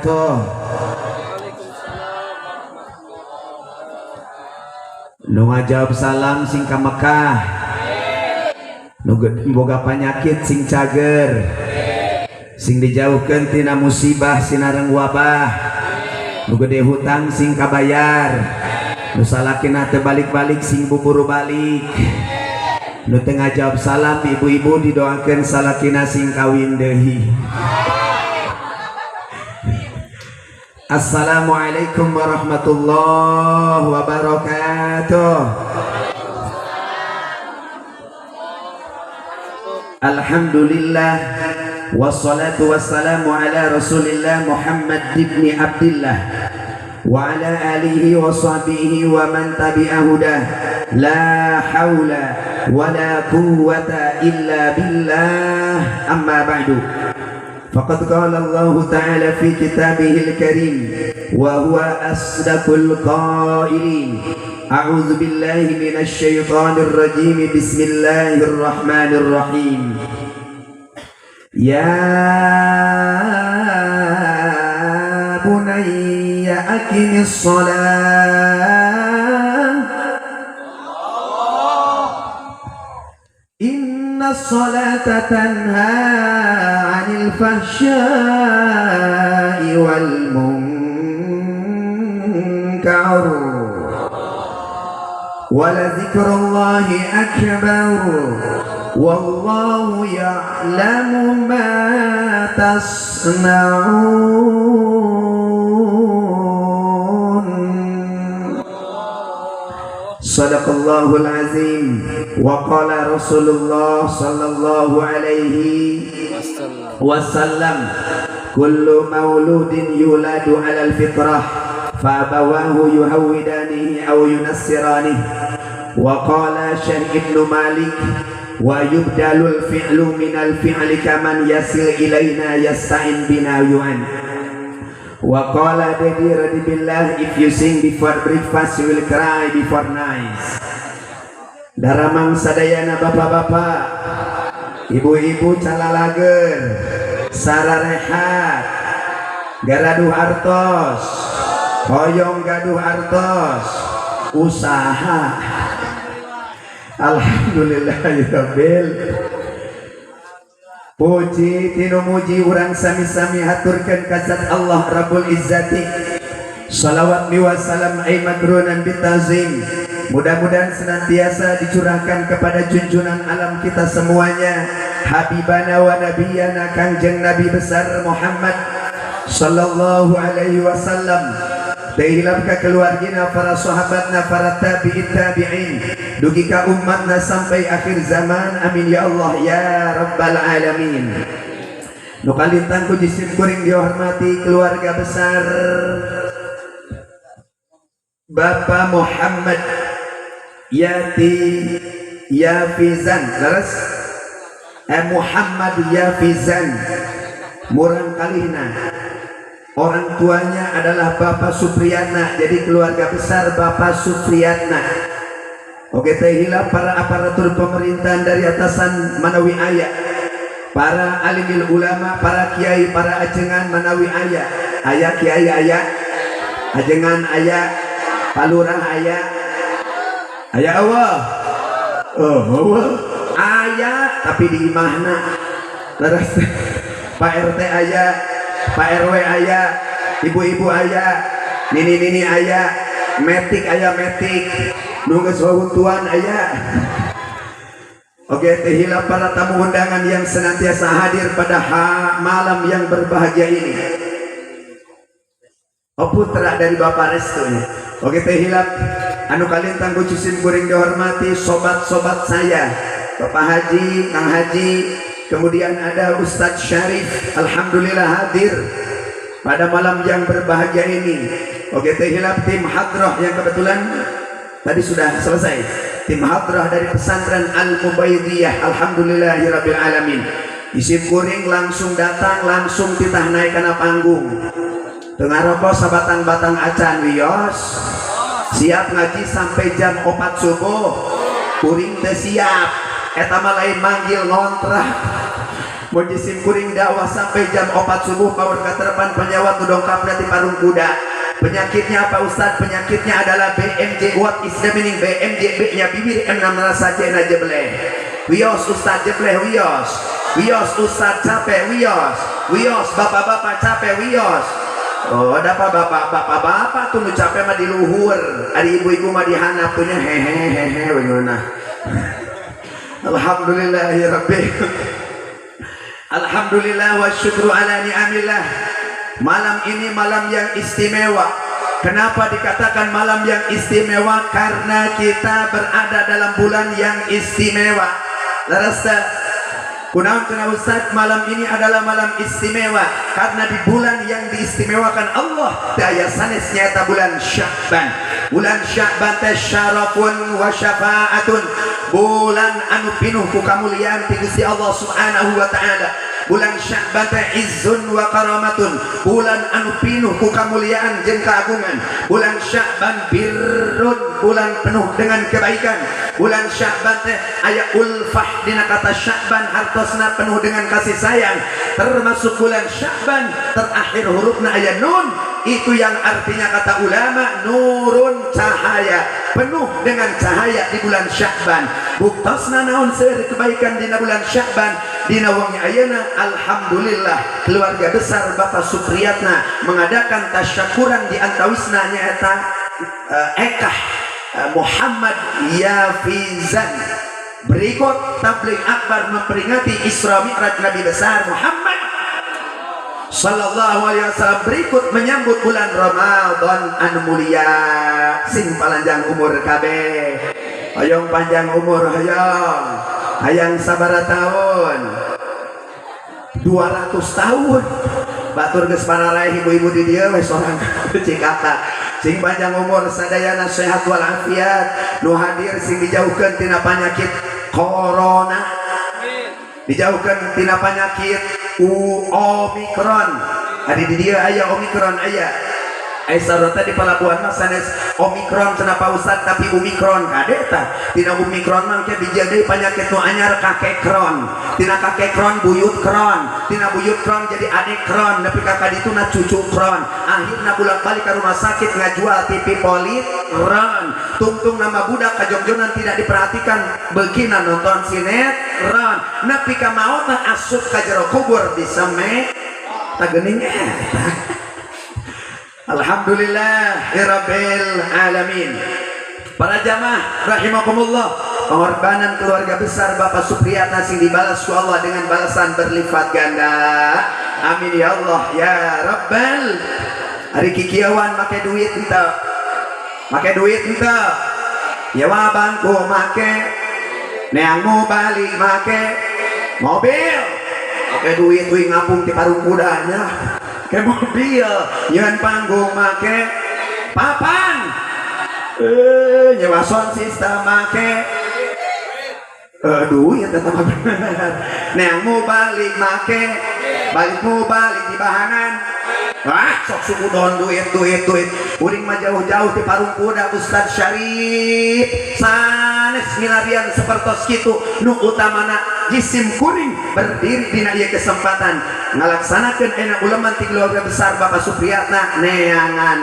Wabarakatuh. Nu ngajawab salam sing ka Mekah, nu boga panyakit sing cager, sing dijauhkeun tina musibah sinareng wabah, nu gede hutang sing kabayar, nu salakina teu balik-balik sing buburu balik, nu teu ngajawab salam ibu-ibu didoakeun salakina sing kawin deui. Assalamualaikum warahmatullahi wabarakatuh. Alhamdulillah wassalatu wassalamu ala Rasulillah Muhammad ibni Abdillah wa ala alihi wa sahbihi wa man tabi'a hudah. La haula wa la quwwata illa billah. Amma ba'du. Faqad qala Allah Ta'ala fi kitabihil karim wa huwa asdaqul qailin. A'udzu billahi minasy syaithanir rajim. Bismillahirrahmanirrahim. Ya bunayya aqimis shalah, inna sholata tanha 'anil fahsya'i wal munkar wa la dzikrullahi akbar wallahu ya'lamu ma tasna'un. Sadaqallahul azim. Wa qala Rasulullah sallallahu alaihi wasallam, kullu mauludin yuladu alal fitrah fa abawahu yuhawwidanihi aw yunassiranihi. Wa qala Syekh Ibnu Malik, wa yubdalul fi'lu minal fi'li kaman yasil ilaina yasta'in bina yu'an. Wa qala Dedi Radibillah, if you sing before breakfast you will cry before night. Daramang sadayana bapak-bapak, ibu-ibu calalager, sararehat, garaduh artos, hoyong gaduh artos, usaha. Alhamdulillahirabbil. Puji tinumuji urang sami-sami haturkeun ka zat Allah Rabbul Izzati. Salawat wa salam ay magrunan bitazim. Mudah-mudahan senantiasa dicurahkan kepada junjungan alam kita semuanya, habibana wa nabiyana Kangjeng Nabi besar Muhammad sallallahu alaihi wasallam. Teu hilap ka keluargina, para sahabatna, para tabi'in tabi'in, dugi ka umatna sampai akhir zaman. Amin ya Allah ya rabbal alamin. Nu kalintang ku jisim kuring dihormati keluarga besar Bapak Muhammad Yati Yafizan, leres Muhammad Yafizan murang kalihna. Orang tuanya adalah Bapak Supriyatna, jadi keluarga besar Bapak Supriyatna. Oke, teh hilap para aparatur pemerintahan dari atasan manawi aya, para alimil ulama, para kiai, para ajengan manawi aya, aya kiai aya, ajengan aya, palurah aya, aya Allah, oh Allah, aya tapi di imahna. Terus Pak RT aya, Pak RW aya, ibu-ibu aya, nini-nini aya, metik aya metik, nu geus wawutuan aya. Oke, teh hilap para tamu undangan yang senantiasa hadir pada malam yang berbahagia ini. Oh, putra dari Bapak Restunya. Oke, teh hilap anu kalintang ku cisim kuring dihormati sobat-sobat saya, Bapak Haji, Kang Haji, kemudian ada Ustadz Syarif, alhamdulillah hadir pada malam yang berbahagia ini. Oke, teh hilap tim hadroh yang kebetulan tadi sudah selesai. Tim hadrah dari pesantren Al-Mubaidiyah, alhamdulillahirabbil alamin. Isim kuring langsung datang, langsung titah naik kana panggung. Teu ngarokok sabatang-batang acan wios. Siap ngaji sampai jam 4 subuh. Kuring teh siap. Eta mah lain manggil ngontrak. Mun jisim kuring dakwah sampai jam 4 subuh, power katerepan penyawat nu dongkapna di Parung Kuda. Penyakitnya apa, Ustaz? Penyakitnya adalah BMJ. What is the meaning BMJ? B nya bibir, M na merasa, J na jebleh. Wios Ustaz, jebleh wios. Wios Ustaz, capek wios. Wios bapak-bapak, capek wios. Oh, ada apa bapak bapak bapak tuh nu capek mah di luhur, ada ibu-ibu mah di handap punya hehehe hehe. Alhamdulillah ya Rabbi. Alhamdulillah wa syukru ala ni'amillah. Malam ini malam yang istimewa. Kenapa dikatakan malam yang istimewa? Karena kita berada dalam bulan yang istimewa. Leres teu? Kunaon cenah, Ustaz, malam ini adalah malam istimewa? Karena di bulan yang diistimewakan Allah teu aya sanes, nyaeta bulan Sya'ban. Bulan Sya'ban teh syarafun wa syafaatun. Bulan anu pinuh ku kamuliaan ti Gusti Allah Subhanahu wa taala. Bulan Sya'ban teh izzun wa karamatun. Bulan anu pinuh ku kamuliaan jeung keagungan. Bulan Sya'ban birrun, bulan penuh dengan kebaikan. Bulan Sya'ban teh aya ulfah, dina kata Sya'ban hartosna penuh dengan kasih sayang. Termasuk bulan Sya'ban terakhir hurufna aya nun, itu yang artinya kata ulama nurun, cahaya, penuh dengan cahaya di bulan Sya'ban. Buktosna naon seueur kebaikan dina bulan Sya'ban? Dina wengi ayeuna, alhamdulillah, keluarga besar Bapak Supriyatna mengadakan tasyakuran, di antawisna nyaeta Ekah Muhammad Yafizan. Berikut tabligh akbar memperingati Isra Mi'raj Nabi besar Muhammad Sallallahu alaihi wasallam, berikut menyambut bulan Ramadan anu mulia. Sing palanjang umur kabeh. Hoyong panjang umur, hoyong. Hayang sabara tahun? 200 tahun. Batur geus pararaeh, ibu-ibu di dieu we sorang cikata. Sing panjang umur sadayana, sehat walafiat. Nu hadir sing dijauhkeun tina penyakit corona, dijauhkan tina penyakit Omikron. Hari di dieu aya Omikron, aya. Ai sarota di pelabuhan mah sanes Omikron cenah, Pak Ustad, tapi Umikron kade tah. Tina Umikron mah ke bijil deui penyakit nu anyar, kakekron. Tina kakekron buyut kron, tina buyut kron jadi adek kron, nepi ka kadituna cucu kron. Akhirna bolak-balik ke rumah sakit ngajual TV politron. Tungtung nama budak kajongjonan tidak diperhatikan, beukina nonton sinetron, nepi ka maotna asup ka jero kubur diseme tah geuning eta. Alhamdulillah rabbil alamin. Para jamaah rahimakumullah, pengorbanan keluarga besar Bapak Supriyatna sing dibalas ku Allah dengan balasan berlipat ganda. Amin ya Allah ya Rabbal. Ari kikieuan make duit henteu? Make duit henteu? Nyewa bangku make, neang balik make mobil. Make duit duit ngapung di Parung Kudanya ke mobil, nyeun panggung make papan, nyewa sound system make duit tetap bener. Neang balik make balik, balik di bahangan. Wah, sok suku don duit duit duit. Kuring mah jauh-jauh di Parung Kuda, Ustaz Syarif, sanes milarian sepertos kitu. Nu utamana jisim kuring berdiri dina ieu kesempatan ngalaksanakeun enak uleman ti keluarga besar Bapak Supriyatna, neangan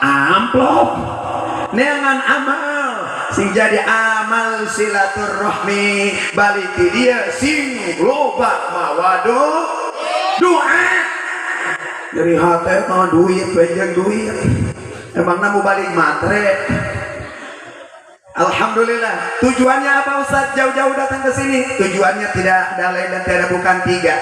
amplop, neangan amal, sing jadi amal silaturahmi. Balik di dia sing loba mawa doa dari hati mah duit panjang duit, emang mau balik matre. Alhamdulillah. Tujuannya apa, Ustaz, jauh-jauh datang ke sini? Tujuannya tidak ada lain dan tidak bukan tiga.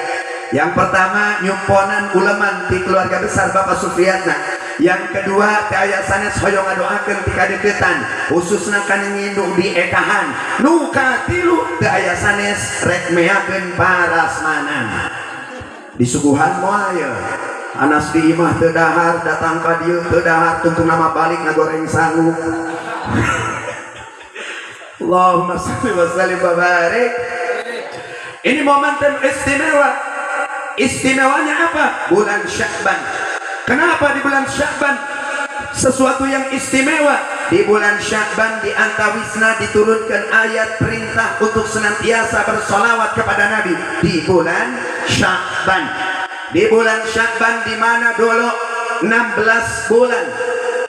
Yang pertama, nyumponan uleman di keluarga besar Bapak Supriyatna. Yang kedua, teu aya sanes hoyong ngadoakeun ti kadeukeutan, khususna kan ngindu di Ekahan. Nu katilu, teu aya sanes rek meakeun parasmanan. Disuguhan moal ye? Anas di imah teu dahar, datang ka dieu teu dahar, tungtung nama balik ngagoreng sangu. Allahumma shalli wa sallim wa barik. Ini momentum istimewa. Istimewanya apa? Bulan Sya'ban. Kenapa di bulan Sya'ban sesuatu yang istimewa? Di bulan Sya'ban di antawisna diturunkan ayat perintah untuk senantiasa bersolawat kepada Nabi di bulan Sya'ban. Di bulan Sya'ban di mana dulu 16 bulan,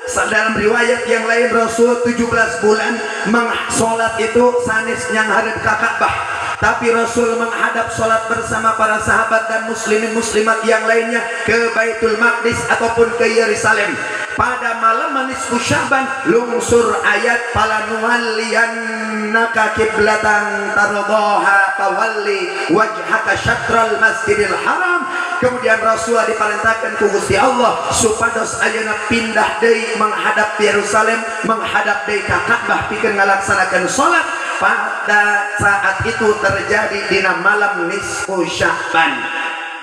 dalam riwayat yang lain Rasul 17 bulan mengsolat itu sanes nyanghareup ka Ka'bah, tapi Rasul menghadap solat bersama para sahabat dan muslimin muslimat yang lainnya ke Baitul Maqdis ataupun ke Yerusalem. Pada malam nisfu Syaban lungsur ayat falanuwalliyannaka kiblatan tardaha fawalli wajhaka syatral masjidil haram. Kemudian Rasul diperintahkan ku Gusti Allah supados ayeuna pindah deui menghadap Yerusalem, menghadap deui ka Ka'bah pikeun ngalaksanakeun salat. Pada saat itu terjadi dina malam nisfu Sya'ban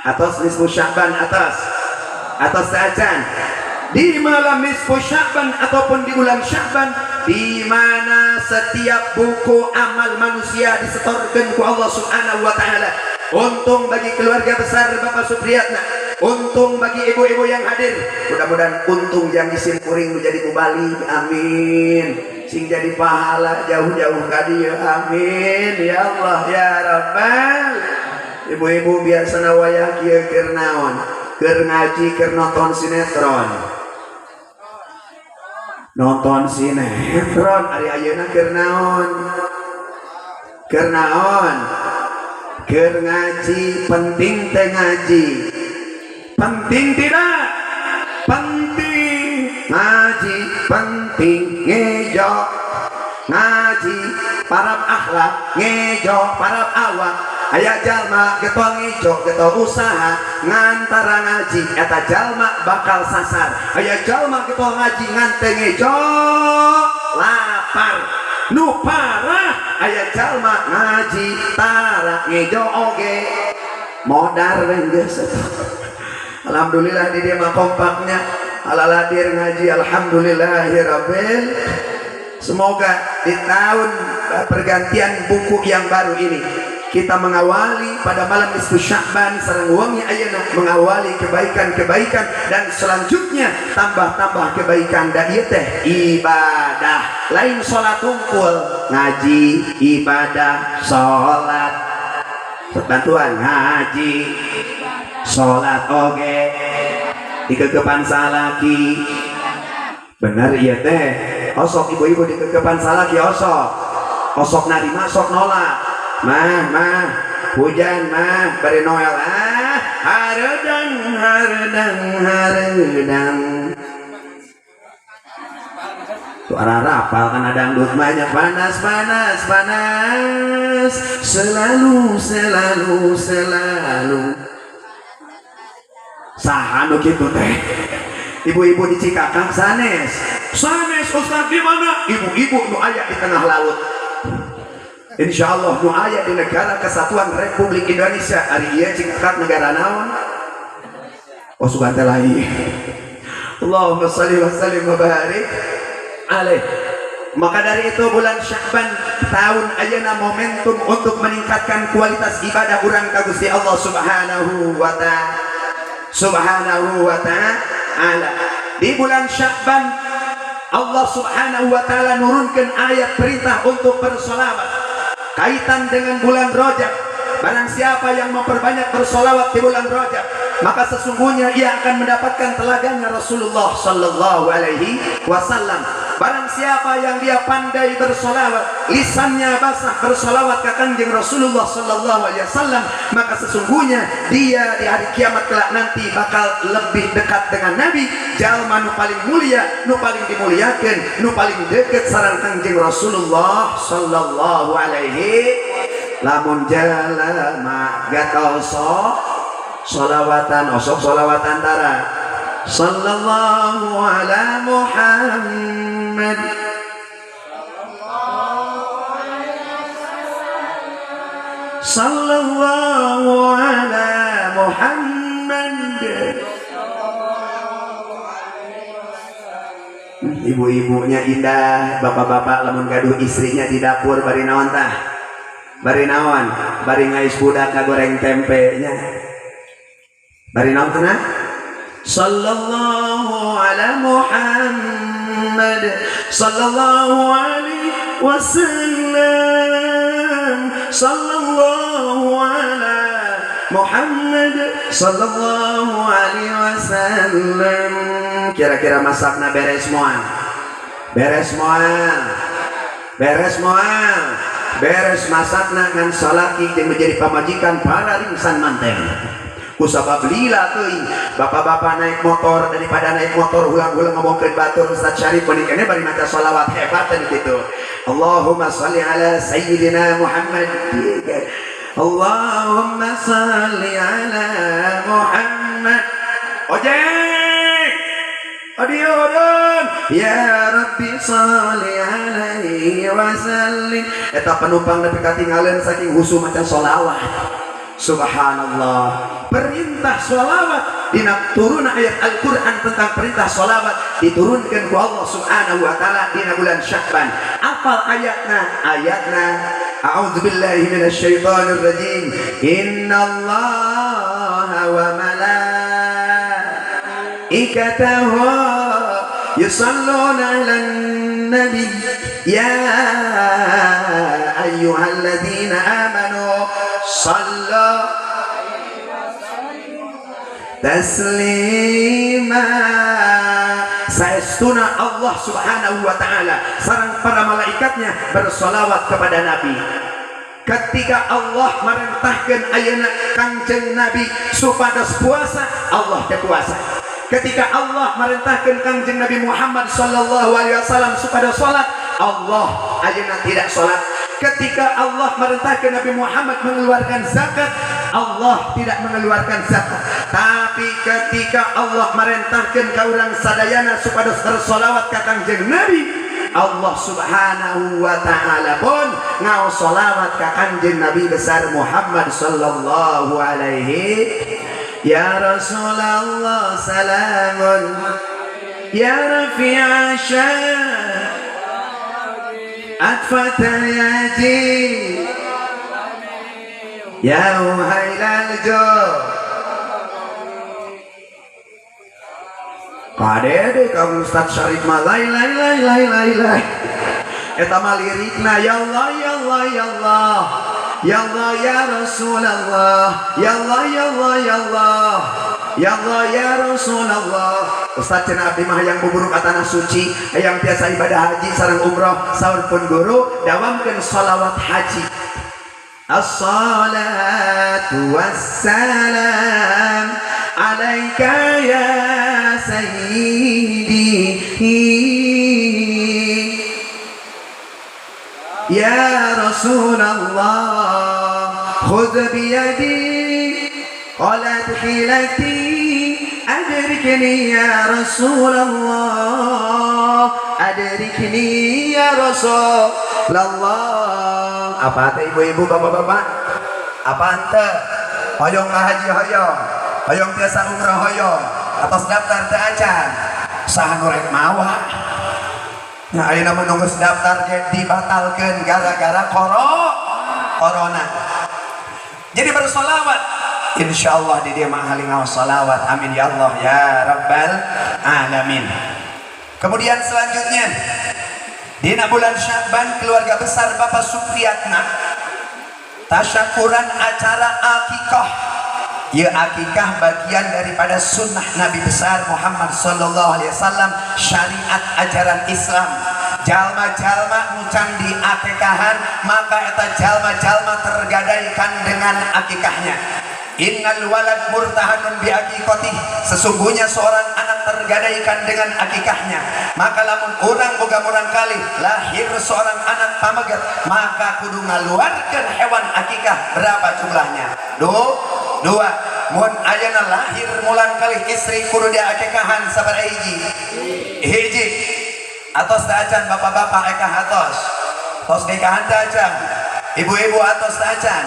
atau nisfu Sya'ban atas atau saacan di malam nisfu Sya'ban ataupun di bulan Sya'ban, di mana setiap buku amal manusia disetorkan ku Allah Subhanahu wa taala. Untung bagi keluarga besar Bapak Supriyatna, untung bagi ibu-ibu yang hadir. Mudah-mudahan untung yang isim kuring menjadi mubalig, amin. Sing jadi pahala jauh-jauh ka dieu, amin ya Allah ya Rabbal. Ibu-ibu biasa wayah kieu keur naon? Keur ngaji, keur nonton sinetron? Nonton sinetron. Ari ayeuna keur naon? Keur naon? Keur ngaji. Penting teh ngaji? Penting tidak? Penting ngaji, penting ngejo ngaji parab akhlak, ngejo parab awak. Aya jalma getol ngejo, getol usaha ngan tara ngaji, eta jalma bakal sasar. Aya jalma getol ngaji ngan teu ngejo, lapar. Nu parah aya jalma ngaji tara ngejo oge, modar we geus. Alhamdulillah di dia mah kompaknya alaladir ngaji, alhamdulillahirabbil. Semoga di tahun pergantian buku yang baru ini kita mengawali pada malam nisfu Sya'ban sareng wengi ayeuna, mengawali kebaikan-kebaikan dan selanjutnya tambah-tambah kebaikan, dan ieu teh ibadah, lain salat tungkul. Ngaji ibadah, salat bantuan ngaji, salat oge dikekepan salaki, bener iya teh? Osok ibu-ibu dikekepan salaki, osok osok narima, sok nolak. Mah, mah, hujan mah, bari Noel, ah, hareudang hareudang hareudang. Suara rapal kan ada dangdut banyak. Panas panas panas selalu selalu selalu. Saha nu kitu teh? Ibu-ibu di Cikakak sanes? Sanes Ustaz, di mana? Ibu-ibu nu aya di tengah laut. Insya Allah nu aya di negara kesatuan Republik Indonesia. Ari ieu Cikakak negara naon? Oh, sugan teh lain. Allahumma salli wa sallim wa barik alaih. Maka dari itu bulan Sya'ban tahun ayeuna momentum untuk meningkatkan kualitas ibadah urang ka Gusti Allah Subhanahu wa ta'ala, Subhanahu wa ta'ala. Di bulan Sya'ban Allah Subhanahu wa ta'ala nurunkan ayat perintah untuk bersolawat. Kaitan dengan bulan Rajab, barang siapa yang memperbanyak bersolawat di bulan Rajab, maka sesungguhnya ia akan mendapatkan telaganya Rasulullah Sallallahu Alaihi Wasallam. Barang siapa yang dia pandai bersolawat, lisannya basah bersolawat ke Kanjeng Rasulullah Sallallahu Alaihi Wasallam, maka sesungguhnya dia di hari kiamat kelak nanti bakal lebih dekat dengan Nabi. Jalma nu paling mulia, nu paling dimuliakan, nu paling dekat sareng Kanjeng Rasulullah Sallallahu Alaihi. Lamun jalma gatal so solawatan, osok solawatan tara, sallallahu ala Muhammad, sallallahu ala Muhammad. Ibu-ibunya indah, bapak-bapak lamun gaduh istrinya di dapur bari naon tah, bari naon, bari ngais budak ngagoreng tempenya, bari naon teh? Sallallahu ala Muhammad. Muhammad sallallahu alaihi wasallam, sallallahu ala Muhammad sallallahu alaihi wasallam. Kira-kira masakna beres moal? Beres moal? Beres moal? Beres masakna, ngan salaki jeung menjadi pamajikan para ringsan manten kusabab lila teuing. Bapak-bapak naik motor, daripada naik motor ulang-ulang ngomongkeun batur, Ustaz Syarif menikahnya bari maca sholawat, hebat dan gitu. Allahumma salli ala sayyidina Muhammad, Allahumma salli ala Muhammad. Ojek Adieureun. Ya Rabbi salli alaihi wasallim. Eta penumpang nepi katinggalan saking husu maca sholawat. Subhanallah. Perintah sholawat dina turun ayat Al-Quran tentang perintah sholawat diturunkan ku Allah Subhanahu wa Ta'ala dina bulan Syakban. Apal ayatna? Ayatna, A'udzu billahi minasyaitonir rajim. Innallaha wa malaikatahu yusalluna 'alan nabi ya ayyuhalladzina amanu sallu taslima. Saestuna Allah Subhanahu wa Ta'ala sareng para malaikatnya bersolawat kepada Nabi. Ketika Allah merintahkan ayeuna Kangjeng Nabi supados puasa, Allah teh puasa. Ketika Allah merintahkan Kangjeng Nabi Muhammad sallallahu alaihi wasallam supados salat, Allah ayeuna tidak salat. Ketika Allah merintahkan Nabi Muhammad mengeluarkan zakat, Allah tidak mengeluarkan zakat. Tapi ketika Allah merintahkan ka urang sadayana supados bersolawat ka Kangjeng Nabi, Allah Subhanahu wa Ta'ala pun ngaos solawat ka Kangjeng Nabi besar Muhammad sallallahu alaihi. Ya Rasulullah salamun ya rafi'a syan atfata yaji ya uhailal jo. Kadede kamu Ustaz Syarif mah lai lai lai lai lai lai. Eta mah lirikna, ya Allah, ya Allah, ya Allah, ya Allah, ya Rasulullah, ya Allah, ya Allah, ya Allah, ya Allah, ya Rasulullah. Ustaz, cenah abdi mah hayang buburu ka tanah suci, hayang tiasa ibadah haji sareng umroh. Saur pun guru, dawamkeun sholawat haji. Assalatu wassalam alaika ya sayyidi ya Rasulullah, khudh biyadi qalat hilati adrikni ya Rasulullah, adrikni ya Rasulullah. Apa teh, ibu-ibu, bapak-bapak? Apa ente hoyong ka haji, hoyong, hoyong tiasa umroh, hoyong, atos daftar teu acan? Saha nu rek mawa? Nah, ayeuna mah nu geus daftar ge dibatalkeun gara-gara corona. Jadi bersolawat, insyaallah di dia mah ahli ngaos salawat. Amin ya Allah ya Rabbal alamin. Kemudian selanjutnya, dina bulan Syakban keluarga besar Bapak Supriyatna tasyakuran acara akikah. Ya, akikah bagian daripada sunnah Nabi besar Muhammad sallallahu alaihi wasallam, syariat ajaran Islam. Jalma-jalma nu can diakikahan, maka eta jalma-jalma tergadaikan dengan akikahnya. Innal walad murtahanun bi aqiqatih. Sesungguhnya seorang anak tergadaikan dengan akikahnya. Maka lamun urang boga murangkalih, lahir seorang anak pameget, maka kudu ngaluarkeun hewan akikah. Berapa jumlahnya? Dua. Mun ayeuna lahir murangkalih istri, kudu diakikahan sabaraha hiji? Hiji. Atos teu acan bapak-bapak ekah? Atos tos nikahan teu acan? Ibu-ibu atos teu acan?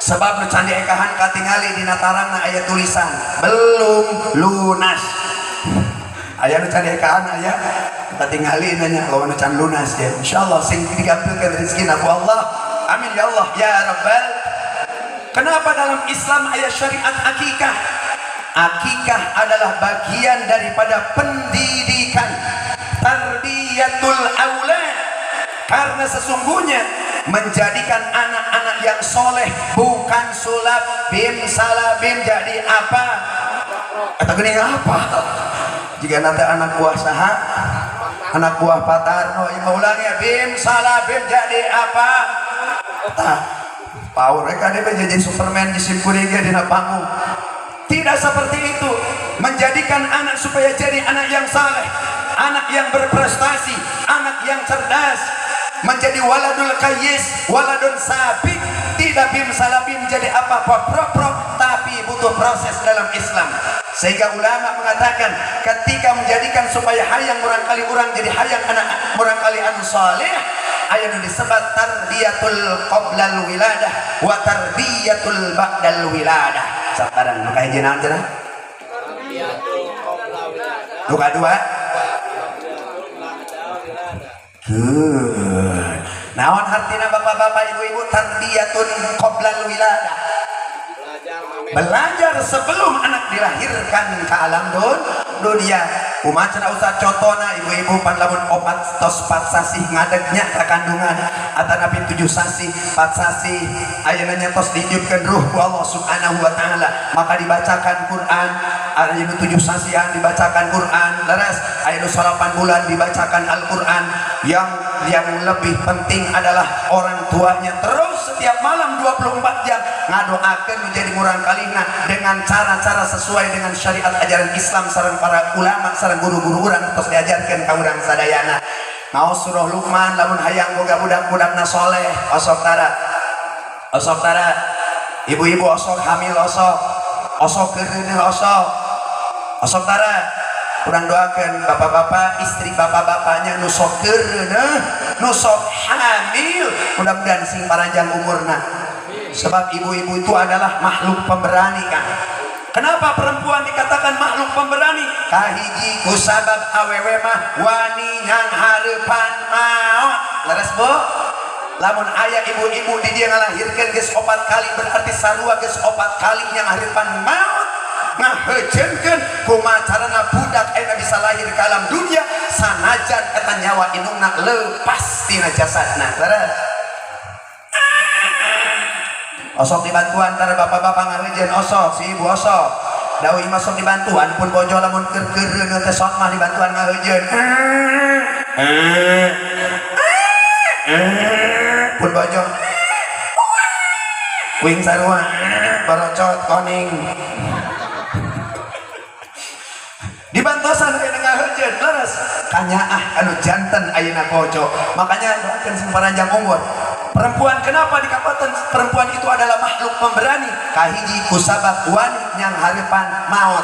Sebab nu can diekahan katingali dina tarangna aya tulisan belum lunas. Aya nu can diekahan, aya katingali nanya lawan nu can lunas ya. Insyaallah sing digampilkeun rezekina ku Allah. Amin ya Allah ya Rabbal. Kenapa dalam Islam aya syariat akikah? Akikah adalah bagian daripada pendidikan. Tarbiyatul aulad, karena sesungguhnya menjadikan anak-anak yang soleh bukan sulap bim salabim jadi apa atau gini apa. Jika nanti anak buah saha, anak buah Pak Tarno, ya ulang ya, bim salabim jadi apa. Tah, power kan dia jadi Superman di simkuring dina panggung. Tidak seperti itu. Menjadikan anak supaya jadi anak yang saleh, anak yang berprestasi, anak yang cerdas, menjadi waladul kayyis, waladun sabik, tidak bim salabim jadi apa-apa pro tapi butuh proses dalam Islam. Sehingga ulama mengatakan ketika menjadikan supaya hayang murangkali urang jadi hayang anak murangkali anu saleh, aya nu disebut tarbiyatul qoblal wiladah wa tarbiyatul ba'dal wiladah. Sekarang nu kahiji naon cenah? Nu kadua? Good. Naon artina, bapak-bapak, ibu-ibu, tarbiyatun qoblal wiladah? Belajar sebelum anak dilahirkan ke alam dunia. Kumaha cenah, Ustaz, contona? Ibu-ibu, pan lamun opat tos 4 sasih ngadegnya ka kandungan, atanapi 7 sasih, 4 sasih, ayeuna nya tos ditiupkeun ruh ku Allah Subhanahu wa taala, maka dibacakan Quran. Aya nu 7 sasihan dibacakan Quran, leres. Aya nu 8 bulan dibacakan Al-Quran. Yang lebih penting adalah orang tuanya terus setiap malam 24 jam ngadoakeun menjadi murangkalihna dengan cara-cara sesuai dengan syariat ajaran Islam sareng para ulama sareng guru-guru urang terus diajarkan ka urang sadayana. Ngaos surah Luqman lamun hayang boga budak-budakna soleh. Osok tara? Osok tara? Ibu-ibu osok hamil, osok, osok keureuneuh, osok, osok tara? Kurang doakan bapak-bapak, istri bapak-bapaknya nu sok keureuneuh, nu sok hamil, mudah-mudahan sing paranjang umurna, sebab ibu-ibu itu adalah makhluk pemberani kan. Kenapa perempuan dikatakan makhluk pemberani? Kahiji kusabab awewe mah wani nyanghareupan maot. Leres, Bu? Lamun aya ibu-ibu di dia ngalahirkeun geus opat kali, berarti sarua geus opat kali nyanghareupan maot, ngaheujeunkeun kumaha carana budak ayeuna bisa lahir ke alam dunia sanajan eta nyawa indungna lepas tina jasadna. Leres? Osok dibantuan antara bapak-bapak ngaheujeun? Osok si ibu, osok dawi masuk dibantuan pun bojo. Lamun keur keureun teh sok mah dibantuan ngaheujeun pun bojo wing sarua barocot koning dibantosan ayeuna ngaheujeun. Leres? Kanyaah anu janten ayeuna bojo. Makanya doakeun sing paranjang umur. Perempuan, kenapa dikatakan perempuan itu adalah makhluk pemberani? Kahiji kusabab wani nyanghareupan maut.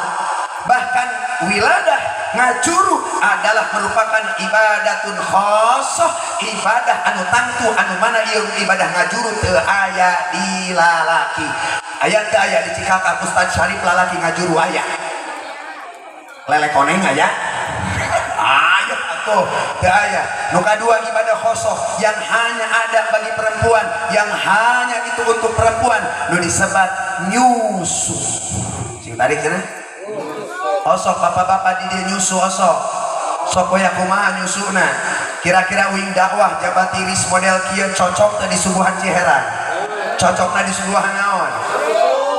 Bahkan wiladah, ngajuru, adalah merupakan ibadatun khosoh, ibadah anu tangtu, anu mana ieu ibadah ngajuru teu aya di lalaki. Aya teu aya di Cikakak Ustaz Syarif lalaki ngajuru? Aya lele koneng? Aya? Ayo atuh, teu aya. Nu kadua, ibadah khosoh yang hanya ada bagi perempuan, yang hanya itu untuk perempuan, nu disebat nyusu. Sing tarik cenah. Osok bapak-bapak di dia nyusu, osok. Sok we kumaha nyusuna. Kira-kira uing dakwah jaba tiris model kieu cocok teu di suguhan Ciherang? Cocokna di suguhan naon?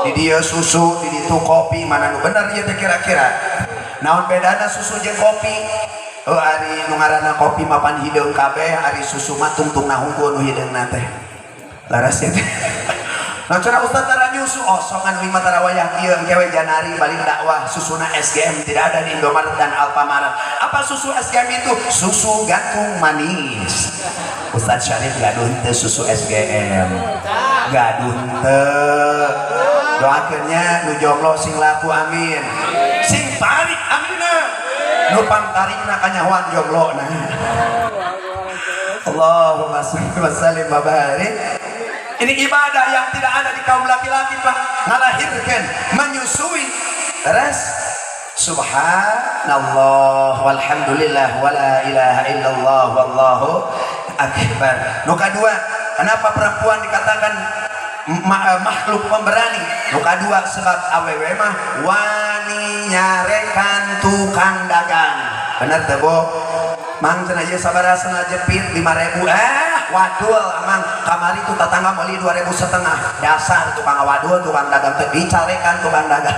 Di dia susu, di ditu kopi, mana nu bener ieu teh kira-kira? Naon bedana susu jeung kopi? Oh, ari nu ngaranna kopi mapan hideung kabeh, ari susu mah tungtungna hungkul nu hideungna teh. Laras ya teh. Nah, cara Ustaz tara nyusu, osok kan uing mah tara wayah kieu. Engke we Janari balik dakwah, susuna SGM tidak ada di Indomaret dan Alfamaret. Apa susu SGM itu? Susu gantung manis. Ustaz Syarif gaduh teu susu SGM? Gaduh teu? Doakeunnya nu jomblo sing laku, amin. Sing tarik amina. Nu pangtarikna kanyahoan jomblona. Allahumma sholli wa sallim wa barik. Ini ibadah yang tidak ada di kaum laki-laki, Pak. Ngalahirkan, menyusui. Terus subhanallah walhamdulillah wala ilaha illallah wallahu akbar. Nu kadua, kenapa perempuan dikatakan makhluk pemberani? Nu kadua sebab awewe mah wani nyarekan tukang dagang. Bener teu, Bu? Mang, cenah ieu sabaraha sendal jepit? 5000. Ah, wadul amang, kamari tuh tetangga beli 2500. Dasar tukang wadul, tukang dagang teh dicarekan tukang dagang.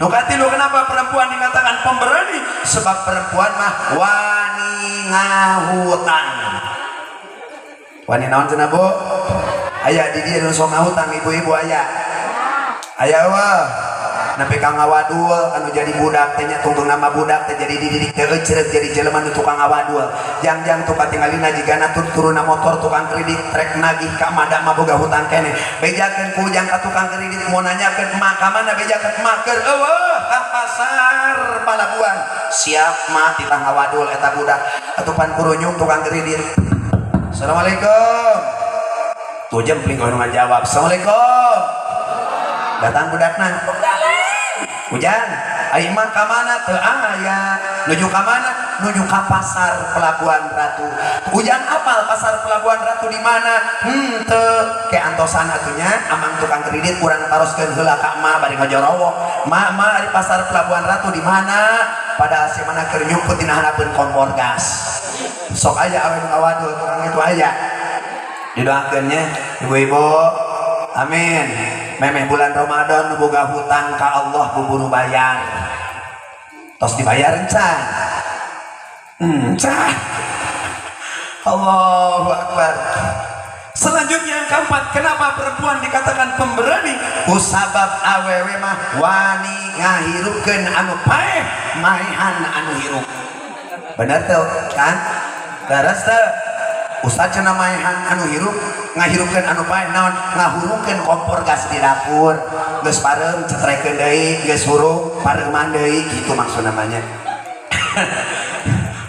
Nu katilu, kenapa perempuan dikatakan pemberani? Sebab perempuan mah wani ngahutang. Wani naon cenah, Bu? Aya di dieu nu sok ngahutang, ibu-ibu aya? Aya wah. Nepi ka ngawadul anu jadi budak teh nya, tungtung nama budak teh jadi dididik teh ecreg jadi jelema nu tukang ngawadul. Jang-jang tuh katingalina jigana tur turunna motor tukang kredit trek nagih ka mada mah boga hutang keneh. Bejakeun ku ujang ka tukang kredit, mau nanyakeun emak ka mana, bejakeun emak keur eueuh ka pasar palabuhan. Siap mah titah ngawadul eta budak. Atuh pan kurunyung tukang kredit. Assalamualaikum. Tuh jempling nu ngajawab. Assalamualaikum. Datang budakna. Ujang, ai mah ka mana? Teu aya. Nuju ka mana? Nuju ka pasar Pelabuhan Ratu. Ujang apal pasar Pelabuhan Ratu di mana? Teu. Ke antosan atunya, amang tukang kredit urang taroskeun heula ka emak bari ngajorowok. Ma, ma, di pasar Pelabuhan Ratu di mana? Padahal si mana keur nyumput dina handapeun kompor gas. Sok aya awe nu ngawadul tukang itu aya. Didoakeun nya ibu-ibu. Amin. Memeh bulan Ramadan nu boga hutang ka Allah buburu bayar. Tos dibayar encan? Can. Allahu Akbar. Selanjutnya yang keempat, kenapa perempuan dikatakan pemberani? Kusabab awewe mah wani ngahirupkeun anu paeh, maehan anu hirup. Bener tuh kan? Leres teu? Ustaz cenah maehan anu hirup, ngahirupkeun anu paeh naon? Ngahurungkeun kompor gas di dapur. Geus pareum cetrekeun deui, geus hurung pareuman deui, gitu maksud namanya.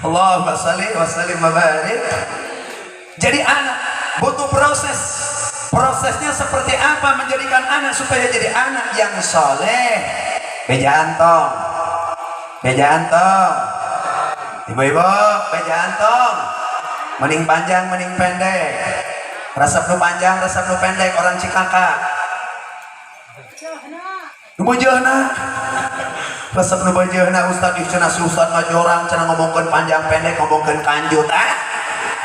Allahumma shalli wa sallim wa barik. Jadi anak butuh proses. Prosesnya seperti apa menjadikan anak supaya jadi anak yang soleh? Bejaan tong. Bejaan tong. Ibu-ibu, bejaan tong. Mending panjang, mending pendek. Resep nu panjang, resep nu pendek orang Cikakak. Nu beujeuna. Resep nu beujeuna, Ustad. Ih, cenah si Ustad ngajorang cenah, ngomongkeun panjang pendek, ngomongkeun kanjut. Ah,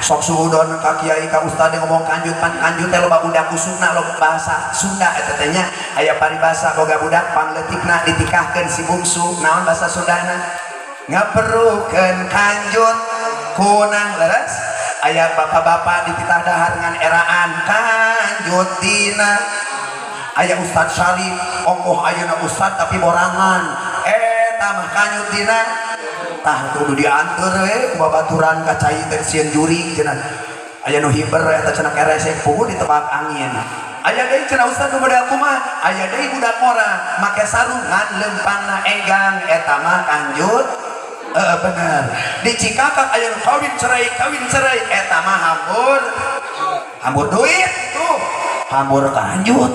sok suudon ka kiai, ka ustad yang ngomong kanjut. Pan kanjut teh loba budak usukna, loba bahasa Sunda eta teh nya. Aya paribasa boga budak pangleutikna ditikahkeun si bungsu, naon bahasa Sundana? Ngaperlukeun kanjut kunang. Leres aya bapak-bapak dititah dahar ngan eraan kanjut dina. Aya Ustad Syarif ongkoh ayeuna ustad tapi borangan, eta mah kanjut dina. Tah, kudu dianteur we ku babaturan ka cai teh, sieun jurig cenah. Aya nu hiber eta cenah, keresek puguh ditebak angin. Aya deui cenah ustad nu model kumaha? Aya deui budak ngora make sarung ngan leumpangna egang, eta mah kanjut. Eh, bener, di Cikakak aya nu kawin cerai kawin cerai, eta mah hambur hambur duit tuh, hambur kanjut.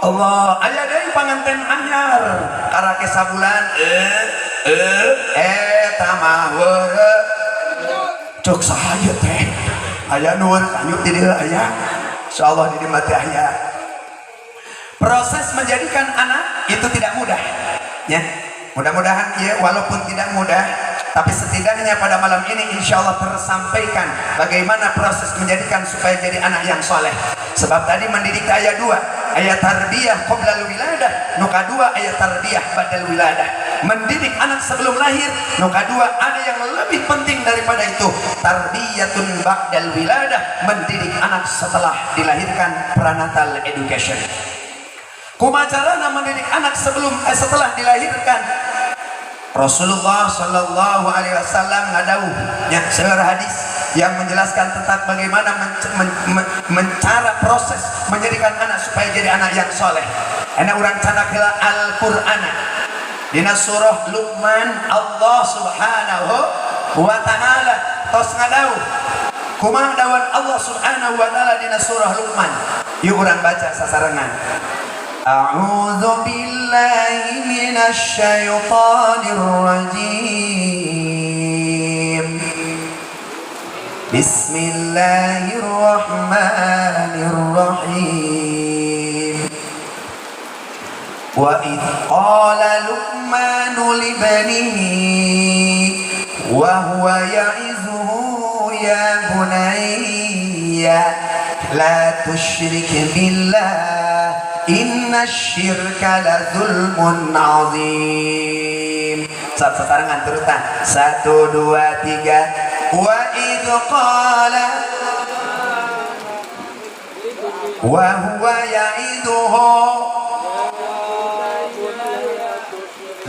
Allah, aya deui panganten anyar karake sabulan, eh eh eta mah weureu. Cok saha teh? Aya nu kanjut di dieu? Aya, insyaallah di dieu mah teh aya. Proses menjadikan anak itu tidak mudah ya. Mudah-mudahan ya, walaupun tidak mudah, tapi setidaknya pada malam ini insya Allah tersampaikan bagaimana proses menjadikan supaya jadi anak yang soleh. Sebab tadi mendidik ayat dua, ayat tarbiyah qoblal wiladah, nu kadua ayat tarbiyah ba'dal wiladah, mendidik anak sebelum lahir. Nu kadua ada yang lebih penting daripada itu, tarbiyatun ba'dal wiladah, mendidik anak setelah dilahirkan, pranatal education. Kumaha carana mendidik anak sebelum setelah dilahirkan? Rasulullah Shallallahu Alaihi Wasallam ngadawuh nya, seueur hadis yang menjelaskan tentang bagaimana mencara proses menjadikan anak supaya jadi anak yang soleh. Anak urang candak heula Al-Qur'an. Dina surah Luqman Allah Subhanahu wa taala tos ngadawuh. Kumaha dawuh Allah Subhanahu wa taala dina surah Luqman? Yuk urang baca sasarengan. أعوذ بالله من الشيطان الرجيم. بسم الله الرحمن الرحيم. وإذ قال لقمان لابنه ya'izuhu ya bunayya la tusyrik billah, inna syirka la zulmun azim. Saat sesarengan turutan, satu, dua, tiga. Wa idh qala wa huwa ya'iduhu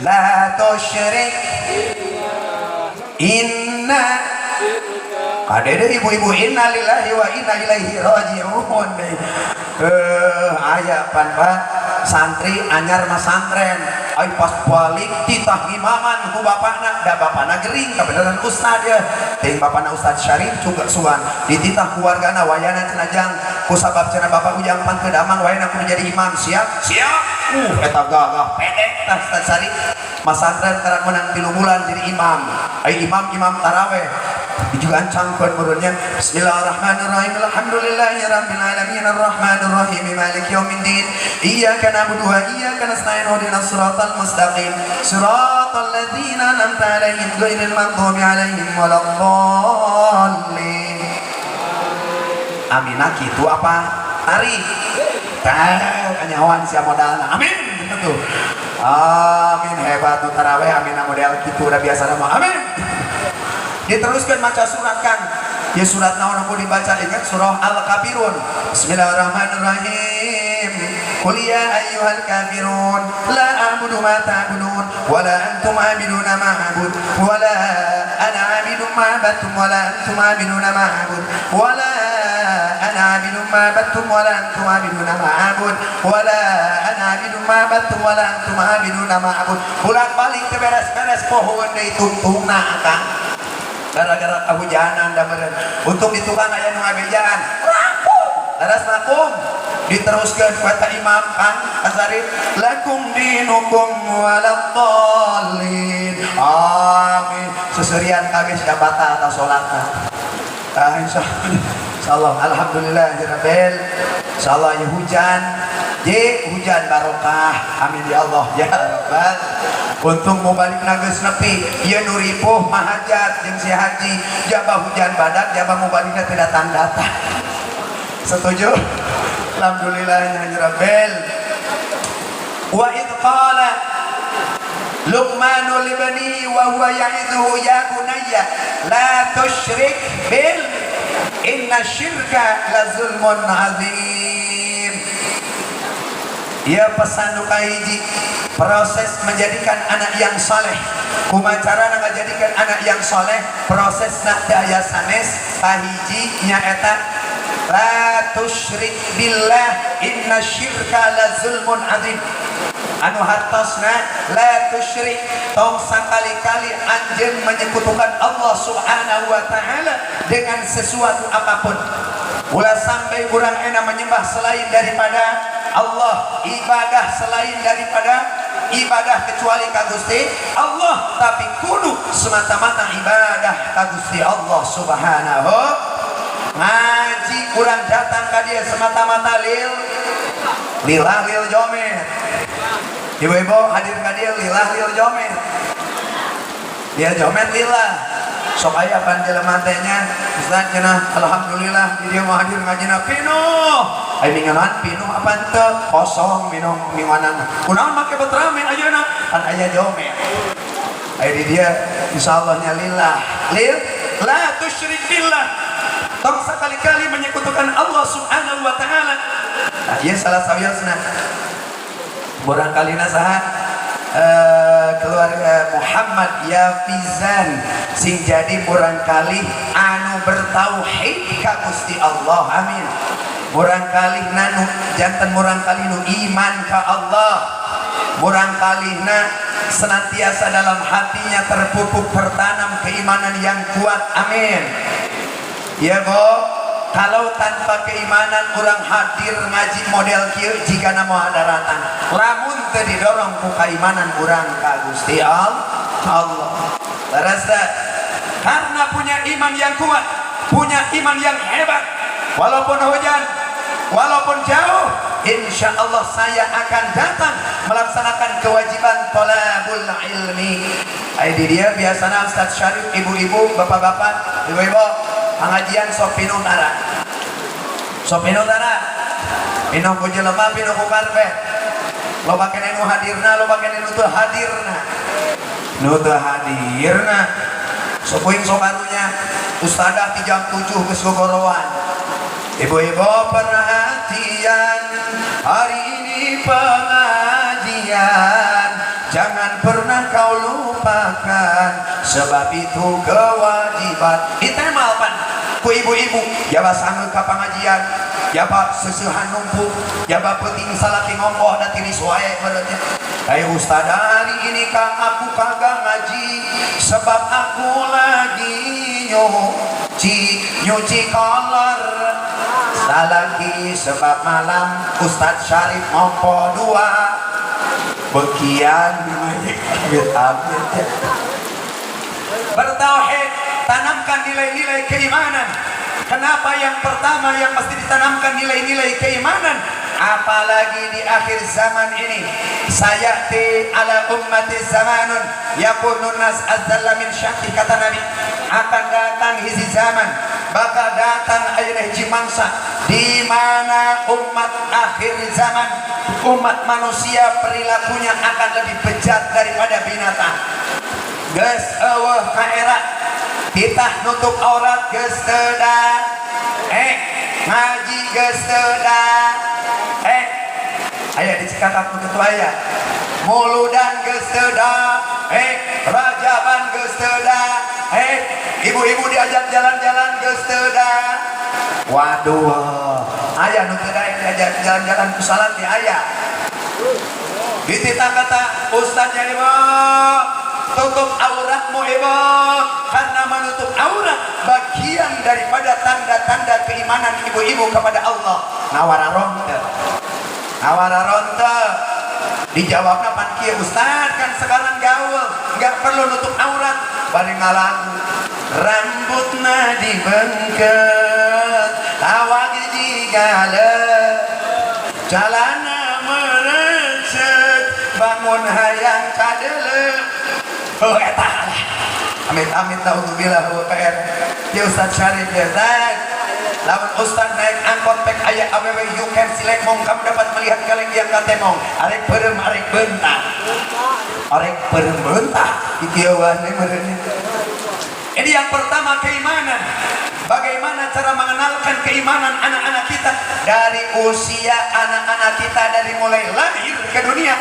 la tusyrik inna. Kadede ibu-ibu, innalillahi wa inna ilaihi raji'un. Aya pan, Pak, santri anyar masantren, ai pas balik titah ngimaman ku bapakna, da bapakna gering kebenaran ustad ya, ting bapakna Ustad Syarif juga suan dititah keluargana, wayana cenah jang, ku sabab cenah bapak ujang pan teu damang, wayana kudu jadi imam. Siap, siap. Eta gagah pede tah Ustad Syarif masantren, karak menang 3 bulan jadi imam. Ai imam, imam taraweh juga ancangkeun murunnya. Bismillahirrahmanirrahim. Alhamdulillahirabbil alamin, arrahmanirrahim, maliki yaumiddin, iyyaka na'budu wa iyyaka nasta'in, ihdinas siratal mustaqim, siratal ladzina an'amta 'alaihim, ghairil maghdubi 'alaihim waladdallin. Aminah kitu apa tarik tah kanyawan sia modalna. Amin gitu tuh, amin. Hebat nu taraweh amin model kitu, udah biasa nama amin. Diteruskan maca surat kan ya, surat naon aku dibaca, ingat surah Al-Kafirun. Bismillahirrahmanirrahim. Qul ya ayyuhal kafirun, la a'budu ma ta'budun, wa la antum 'abiduna ma a'bud, wa la ana 'abidun ma 'abadtum, wa la antum 'abiduna ma a'bud, wa la ana 'abidun ma 'abadtum, wa la antum 'abiduna ma a'bud, wa la ana 'abidun ma 'abadtum, wa la antum 'abiduna ma a'bud. Bolak-balik teu beres-beres, pohoeun deui tungtungna akang gara-gara kehujanan. Da meureun untung di tukang aya nu ngabejaan, rampung, laras lakum. Diteruskan kata imam Kang Asarif, lakum dinukum waladdallin. Amin. Seserian kabeh sia batal atas salatna. Ah, insyaallah, alhamdulillah rabbil, insyaallah ya hujan je, hujan barokah. Amin ya Allah ya rabbal. Untung mau balik geus nepi ieu nu ripuh mahajat jeung si haji, jaba hujan badak, jaba mau balikna tidak datang-datang. Setuju? Alhamdulillah ya rabbil. Wa id qala Luqmanu libani wa huwa ya'idhuhu ya bunayya la tusyrik bil, inna syirka la zulmun azim. Ya, pesan nu kahiji, proses menjadikan anak yang soleh. Kumaha carana ngajadikan anak yang soleh? Prosesna teu aya sanes. Kahiji nyaeta la tusyrik billah, inna syirka la zulmun azim. Anu hartosna la tusyrik, tong sakali-kali anjeun menyekutukan Allah Subhanahu wa taala dengan sesuatu apapun. Ulah sampai urang enak menyembah selain daripada Allah, ibadah selain daripada ibadah kecuali ka Gusti Allah, tapi kudu semata-mata ibadah ka Gusti Allah Subhanahu. Ngaji kurang datang ka dia semata-mata lil lillah lil jomet. Ibu-ibu hadir ka dia lillah lil jomet, dia jomet lillah. Sok aya pan jelema teh nya, Ustaz cenah, alhamdulillah di dia mau hadir ngajina pinuh. Ai minganan pinuh apa henteu? Kosong minum minganan. Kunaon make bet rame ayeuna? Pan aya jomet. Ai di dia insyaallah nya lillah lil la tusyrik billah, tong sekali-kali menyekutukan Allah Subhanahu wa taala. Nah, ieu salah sawiosna murangkalihna saha? Keluarga Muhammad Yafizan sing jadi murangkalih anu bertauhid ka Gusti Allah. Amin. Murangkalih nu janten murangkalih nu iman ka Allah, murangkalihna senantiasa dalam hatinya terpupuk, tertanam keimanan yang kuat. Amin ya. Bo, kalau tanpa keimanan orang hadir ngaji model kieu jika nama daratan, lamun teu didorong ku keimanan urang ka Gusti Allah. Leres teu? Karena punya iman yang kuat, punya iman yang hebat, walaupun hujan Walaupun jauh, insya Allah saya akan datang melaksanakan kewajiban tolabul ilmi. Ay, di dia biasanya Ustaz Syarif, ibu-ibu, bapak-bapak, ibu-ibu, pengajian sok pinuh tara? Sok pinuh tara? Pinuh ku jelema, pinuh ku karpet. Loba keneh nu hadirna, loba keneh nu teu hadirna. Nu teu hadirna. Sok kuing sok karunya. Ustadah di jam 7 geus gogorowan. Ibu-ibu perhatian, hari ini pengajian, jangan pernah kau lupakan, sebab itu kewajiban. Ditemal pan ku ibu-ibu, jaba sange ka pengajian, jaba seseuhan numpuk, jaba peuting salaki ngompoh da tiris wae meureun. Hai ustaz, hari ini kang aku kagak ngaji sebab aku lagi nyuci nyuci kolor salaki, sebab malam Ustaz Syarif ngompo dua bekian. Amit amit. Bertauhid, tanamkan nilai-nilai keimanan. Kenapa yang pertama yang mesti ditanamkan nilai-nilai keimanan? Apalagi di akhir zaman ini, saya'ti ala ummati zamanun yakunun nas adzalla min syati, kata Nabi, akan datang hiji zaman, bakal datang ayeuna hiji mangsa di mana umat akhir zaman, umat manusia perilakunya akan lebih bejat daripada binatang. Geus euweuh kaera, titah nutup aurat geus teu ngaji geus teu aya di Cikakak nu kitu, aya muludan geus teu rajaban geus teu ibu-ibu diajak jalan-jalan geus teu. Waduh, aya nu teu diajak jalan-jalan ku salaki, aya. Dititah kata ustaznya, ibu tutup auratmu ibu, karena menutup aurat bagian daripada tanda-tanda keimanan ibu-ibu kepada Allah. Ngawara ronte, ngawara ronte. Dijawabnya pan kieu, ustaz kan sekarang gaul, nggak perlu nutup aurat. Bari ngalagu, rambutna dibengket, awak digale, jalana merecet, bangun hayang kadele. Oh eta lah, amit amit, naudzubillah wa PR ya. Ustaz Syarif ya, Ustaz, lamun Ustaz naik angkot pek aya awewe, you can select mong, kamu dapat melihat kaleng yang katemong, arek beureum arek beunta, arek beureum beunta kikieuan meureun. Ini yang pertama, keimanan. Bagaimana cara mengenalkan keimanan anak-anak kita? Dari usia anak-anak kita dari mulai lahir ke dunia.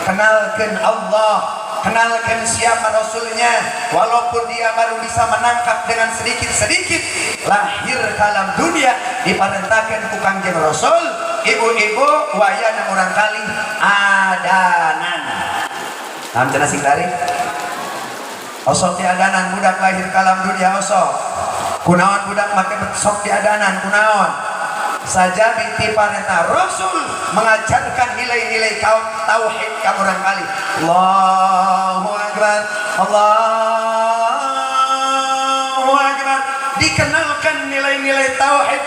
Kenalkan Allah, kenalkan siapa Rasulnya. Walaupun dia baru bisa menangkap dengan sedikit-sedikit, lahir ke dalam dunia diperintahkan ku Kangjeng Rasul, ibu-ibu wayana urang kali adanan. Naon cenah sing tarik? Osok diadanan budak lahir ke alam dunia osok. Kunaon budak make sok diadanan kunaon? Saja binti parenta Rasul mengajarkan nilai-nilai kaum tauhid ka urang kali. Allahu Akbar, Allahu Akbar. Dikenalkan nilai-nilai tauhid.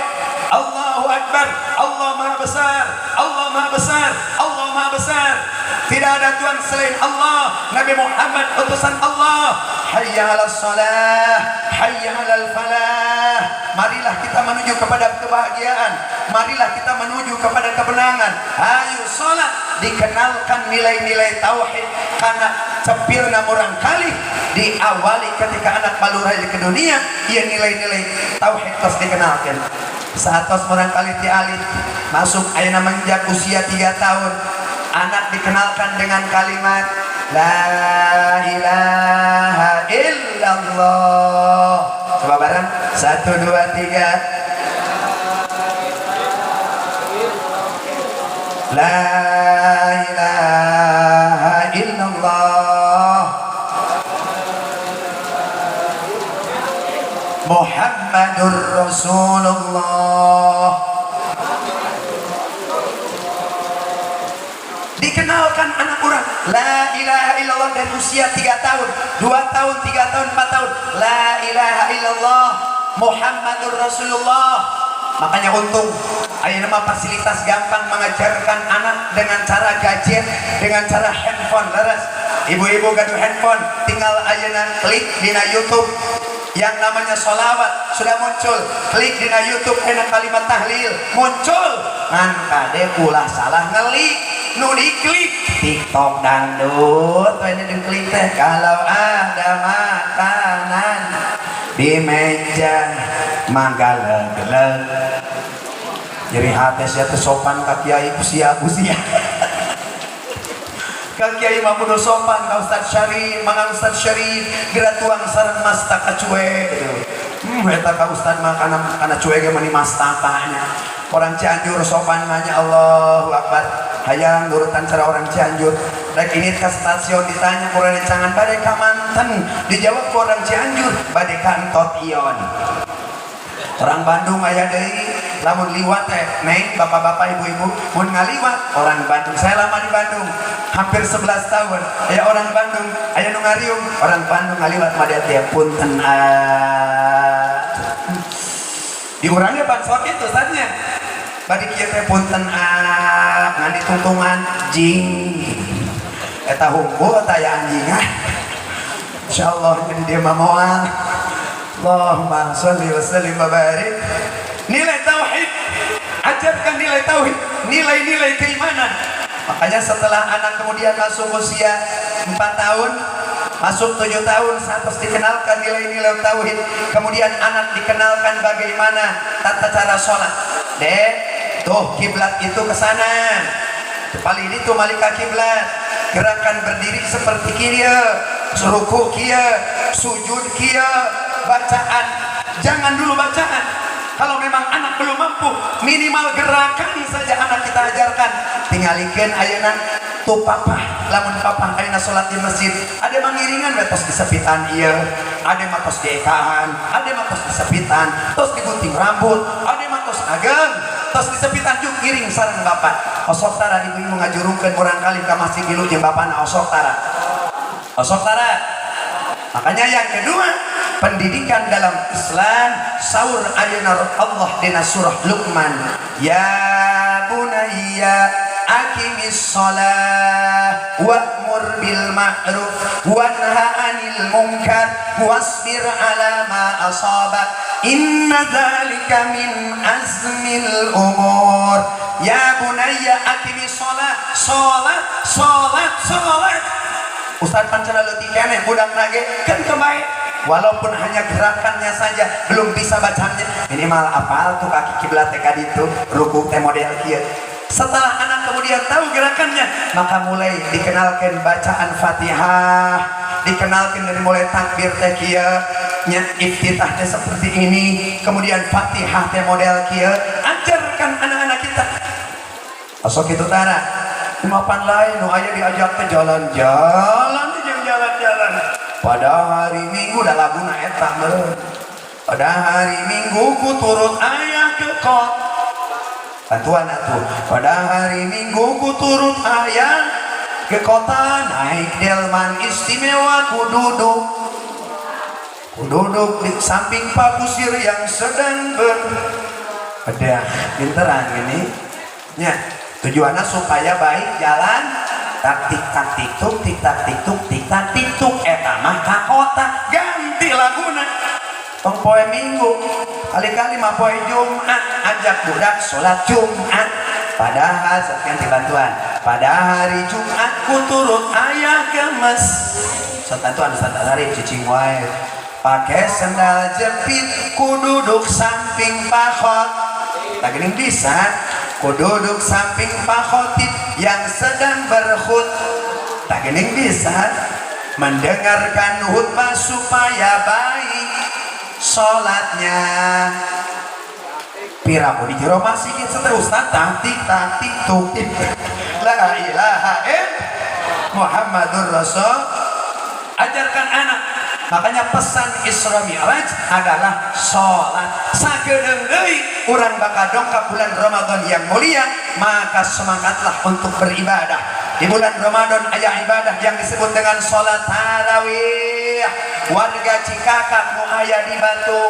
Allahu Akbar, Allah Maha Besar, Allah Maha Besar, Allah Maha Besar. Tidak ada Tuhan selain Allah. Nabi Muhammad utusan Allah. Hayya 'alas salah, hayya 'alal falah. Marilah kita menuju kepada kebahagiaan. Marilah kita menuju kepada kemenangan. Ayo salat, dikenalkan nilai-nilai tauhid karena cepirna murang kali diawali ketika anak baru lahir ke dunia, ia nilai-nilai tauhid terus dikenalkan. Saat tos murang kali ti alit masuk ayeuna menginjak usia 3 tahun, anak dikenalkan dengan kalimat la ilaha illallah. Coba bareng, satu dua tiga. La ilaha illallah Muhammadur Rasulullah. Dikenalkan anak orang la ilaha illallah dari usia 3 tahun, 2 tahun, 3 tahun, 4 tahun, la ilaha illallah Muhammadur Rasulullah. Makanya untung Ayeuna mah fasilitas gampang mengajarkan anak dengan cara gadget, dengan cara handphone. Leres, ibu-ibu gaduh handphone, tinggal ayeuna klik dina YouTube yang namanya solawat sudah muncul. Klik dina YouTube enak kalimat tahlil muncul. Ngan kade, ulah salah ngelik. Nu diklik TikTok dangdut ini diklik teh. Kalau ada makanan di meja mangga leg-leg, nyeri hati sia teh. Sopan ka kiai ku sia, ku sia ka kiai mah kudu sopan ka Ustaz Syarif. Mangga Ustaz Syarif, geura tuang sareng mastaka cuek gitu. Eta ka Ustaz mah kana cuek ge mani mastakanya. Orang Cianjur sopan mah nya, Allahu Akbar. Hayang nurutan cara orang Cianjur. Rek ini ke stasiun ditanya ku rencangan, "Bade ka manten?" Dijawab ku orang Cianjur, "Bade ka Entot Ion." Orang Bandung aya deui, lamun liwat teh, neng, bapak-bapak, ibu-ibu, mun ngaliwat orang Bandung. Saya lama di Bandung hampir 11 tahun. Aya orang Bandung, aya nu ngariung. Orang Bandung ngaliwat mah dia "Punten ah." Di urangnya bangsot itu tadinya badi kieu teh, "Punten ah," ngan ditungtungan jing eta hungkul eta aya anjingan. Insyaallah jadi dia mah moal. Allahumma sholli wa sallim wa barik. Nilai tauhid, ajarkan nilai tauhid, nilai-nilai keimanan. Makanya setelah anak kemudian masuk usia 4 tahun, masuk 7 tahun, harus dikenalkan nilai-nilai tauhid. Kemudian anak dikenalkan bagaimana tata cara sholat. Dek, tuh kiblat itu ke sana, paling itu malika kiblat, gerakan berdiri seperti kieu, ruku kieu, sujud kieu, bacaan jangan dulu bacaan. Kalau memang anak belum mampu, minimal gerakan saja anak kita ajarkan. Tingalikeun ayeuna tuh papa, lamun papa ayeuna salat di masjid, ada mangiringan we tos disepitan ieu, ada mah tos diekaan, ada mah tos disepitan, tos digunting rambut, ada mah tos ageng, tos disepitan juk ngiring sareng bapak. Osok tara ibu-ibu ngajurungkeun murangkalih ka masjid milu jeung bapana? Osok tara? Osok tara? Makanya yang kedua, pendidikan dalam Islam. Saur ayeuna Allah dina surah Luqman, "Ya bunayya aqimis shalah wa'mur bil ma'ruf wanha 'anil munkar wasbir 'ala ma asabak inna dzalika min azmil umur." Ya bunayya aqimis shalah, salat, salat, salat. Ustaz, pancana leutik keneh budak nage kan kebaik, walaupun hanya gerakannya saja belum bisa bacanya, minimal apal tuh kaki kiblat teh itu, ruku teh model kieu. Setelah anak kemudian tahu gerakannya, maka mulai dikenalkan bacaan Fatihah, dikenalkan dari mulai takbir teh kieu nya, iftitah teh seperti ini, kemudian Fatihah teh model kieu. Ajarkan anak-anak kita. Osok itu tara? Mapan lain nu aya diajak teh jalan-jalan jeung jalan-jalan pada hari Minggu, dah laguna eta meureun. Pada hari Minggu ku turut ayah ke kota, bantuan atuh. Pada hari Minggu ku turut ayah ke kota, naik delman istimewa, ku duduk di samping Pak Kusir yang sedang ber ada pinteran ini nya. Tujuannya supaya baik jalan, taktik taktik tuk tik tak tik tuk tik tak tik tuk. Eta mah ka kota, ganti laguna. Tong poe Minggu, kali-kali mah poe Jumat, ajak budak sholat Jumat. Padahal sekian bantuan. Pada hari Jumat ku turut ayah ke masjid, bantuan Ustaz Arif, cicing wae, pakai sendal jepit, ku duduk samping Pak Khot tak gini bisa, ku duduk samping Pak Khotib yang sedang berkhut tak gini bisa, mendengarkan khutbah supaya baik sholatnya. Piraku di jero masjid seterus tak tik tak tik tuk tik la ilaha il Muhammadur Rasul. Ajarkan anak. Makanya pesan Isra Mi'raj adalah sholat. Sakedeung deui urang bakal dongkap bulan Ramadan yang mulia, maka semangatlah untuk beribadah. Di bulan Ramadan aya ibadah yang disebut dengan sholat tarawih. Warga Cikakak nu aya di Batu.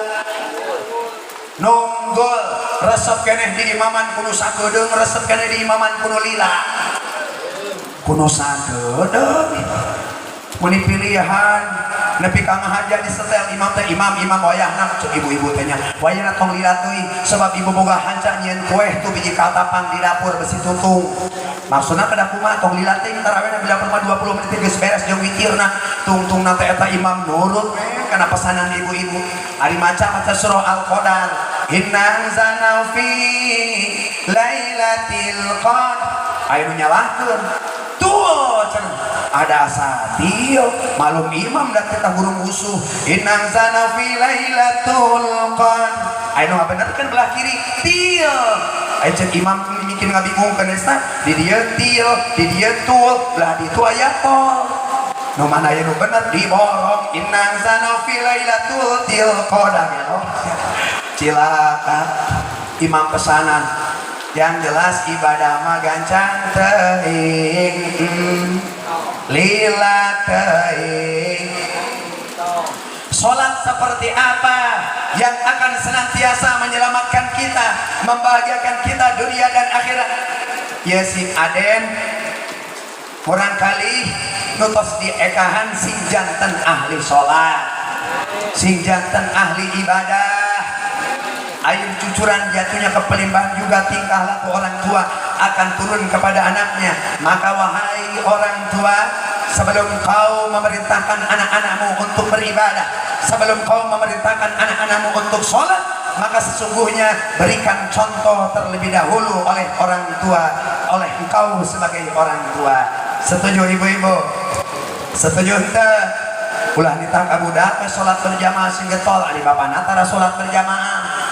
Nunggul resep keneh di imaman ku nu sakedeung, resep keneh di imaman ku nu lila, ku nu sakedeung. Meni pilihan nepi ka ngahaja disetel imam teh, "Imam, imam, wayahna," cek ibu-ibu teh nya, "wayahna tong lila teuing, sebab ibu boga hanca nyieun kue tuh biji katapang di dapur besi tutung." Maksudna pada kumaha, tong lila teuing, tarawehna bila perlu 20 menit geus beres jeung witirna. Tungtungna teh eta imam nurut we kana pesanan ibu-ibu. Ari maca maca surah Al-Qadar, "Inna anzalnahu fi lailatul qadar," aya nu nyalahkeun tuh cenah ada asatio malum imam dah kita hurung usuh, "Inna anzalnahu fi lailatul qadar," aya nu ngabenerkeun belah kiri, til. Aya cek imam mikir ngabingungkeun eta, di dieu til, di dieu tul, belah ditu aya tol, nu mana aya nu bener? Diborong, "Inna anzalnahu fi lailatul til qadar." Gelo, cilaka imam pesanan. Yang jelas ibadah mah gancang teuing, lila teuing. Salat seperti apa yang akan senantiasa menyelamatkan kita, membahagiakan kita dunia dan akhirat? Ya si Aden, murangkalih nu tos diekahan sing janten ahli salat, sing janten ahli ibadah. Air cucuran jatuhnya ke pelimbahan juga tingkah laku orang tua akan turun kepada anaknya. Maka wahai orang tua, sebelum kau memerintahkan anak-anakmu untuk beribadah, sebelum kau memerintahkan anak-anakmu untuk sholat, maka sesungguhnya berikan contoh terlebih dahulu oleh orang tua, oleh engkau sebagai orang tua. Setuju, ibu-ibu? Setuju ente? Ulah nitah budak sholat berjamaah sing getol ari bapana tara sholat berjamaah.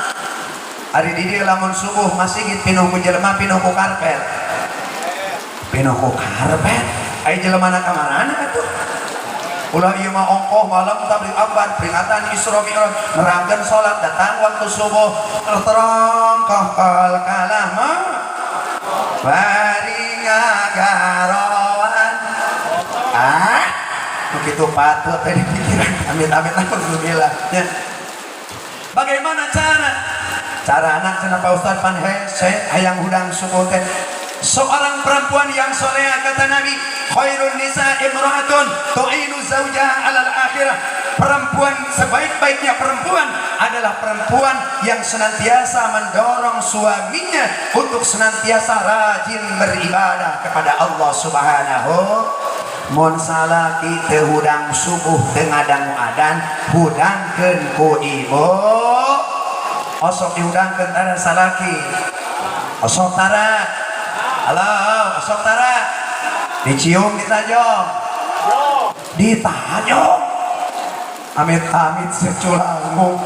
Ari di dieu lamun subuh masjid pinuh ku jelema, pinuh ku karpet, pinuh ku karpet. Ari jelema na kamarana atuh? Ulah ieu mah ongkoh malam tabligh akbar peringatan Isra Mi'raj, nerangkeun salat, datang waktu subuh terongkoh kalah mah bari ngagaroan. Ah, begitu patut tadi pikiran. Amit amit, alhamdulillah ya. Bagaimana cara cara anak cenah, Pak Ustad, pan hese hayang hudang subuh teh? Seorang perempuan yang soleha, kata Nabi, "Khairun nisa imra'atun tu'inu zawjaha 'alal akhirah." Perempuan, sebaik-baiknya perempuan adalah perempuan yang senantiasa mendorong suaminya untuk senantiasa rajin beribadah kepada Allah Subhanahu. Mun salaki teu hudang subuh, teu ngadangu adan, hudangkeun ku ibu. Osok dihudangkeun tara salaki? Osok tara? Halo, osok tara? Dicium, ditajong, ditajong. Amit-amit seculangung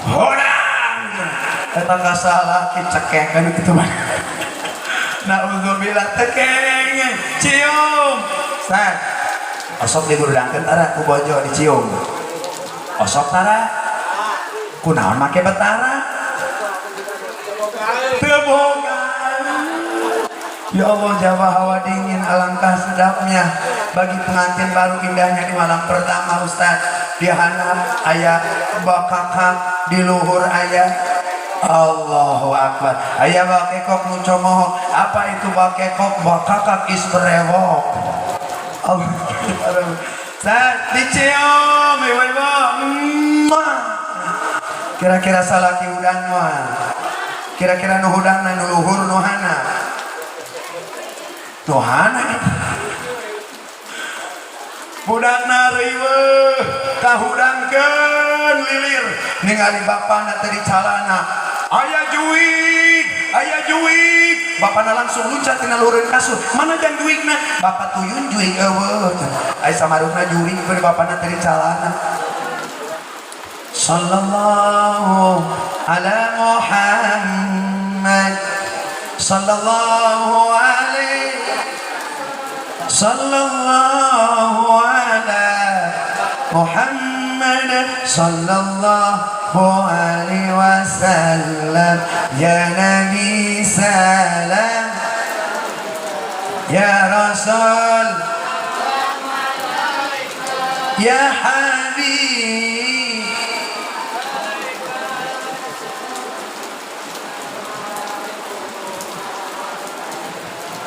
hudang eta ka salaki, cekekan kitu mah. Nauzubillah, tekeng cium. Ustaz, osok digurudangkeun tara ku bojo dicium? Osok tara? Kunaon make betara? Teu boga. Ya Allah, Jawa hawa dingin, alangkah sedapnya bagi pengantin baru, indahnya di malam pertama, Ustaz. Di handap aya bakakak, di luhur aya Allahu Akbar. Aya bakekok nu comoho. Apa itu bakekok? Bakakak is berewok. Allah. Ustaz, dicium ibu-ibu. Kira-kira salaki hudang mah? Kira-kira nu hudangna nu luhur, nu handap? Nu handap. Budakna riweuh kahudangkeun lilir, ningali bapana teh di calana. "Aya jurig, aya jurig." Bapana langsung luncat tina luhureun kasur. "Mana jang juigna?" "Bapak tuyun juig euweuh." Aya samarukna jurig bari bapana teh di calana. Sallallahu ala Muhammad, sallallahu alaihi, sallallahu ala Muhammad, sallallahu alaihi wasallam. Ya Nabi salam, ya Rasul, ya Habib. Sallallahu alaihi wasallam. Ya Nabi salam, ya Rasul, ya Habib.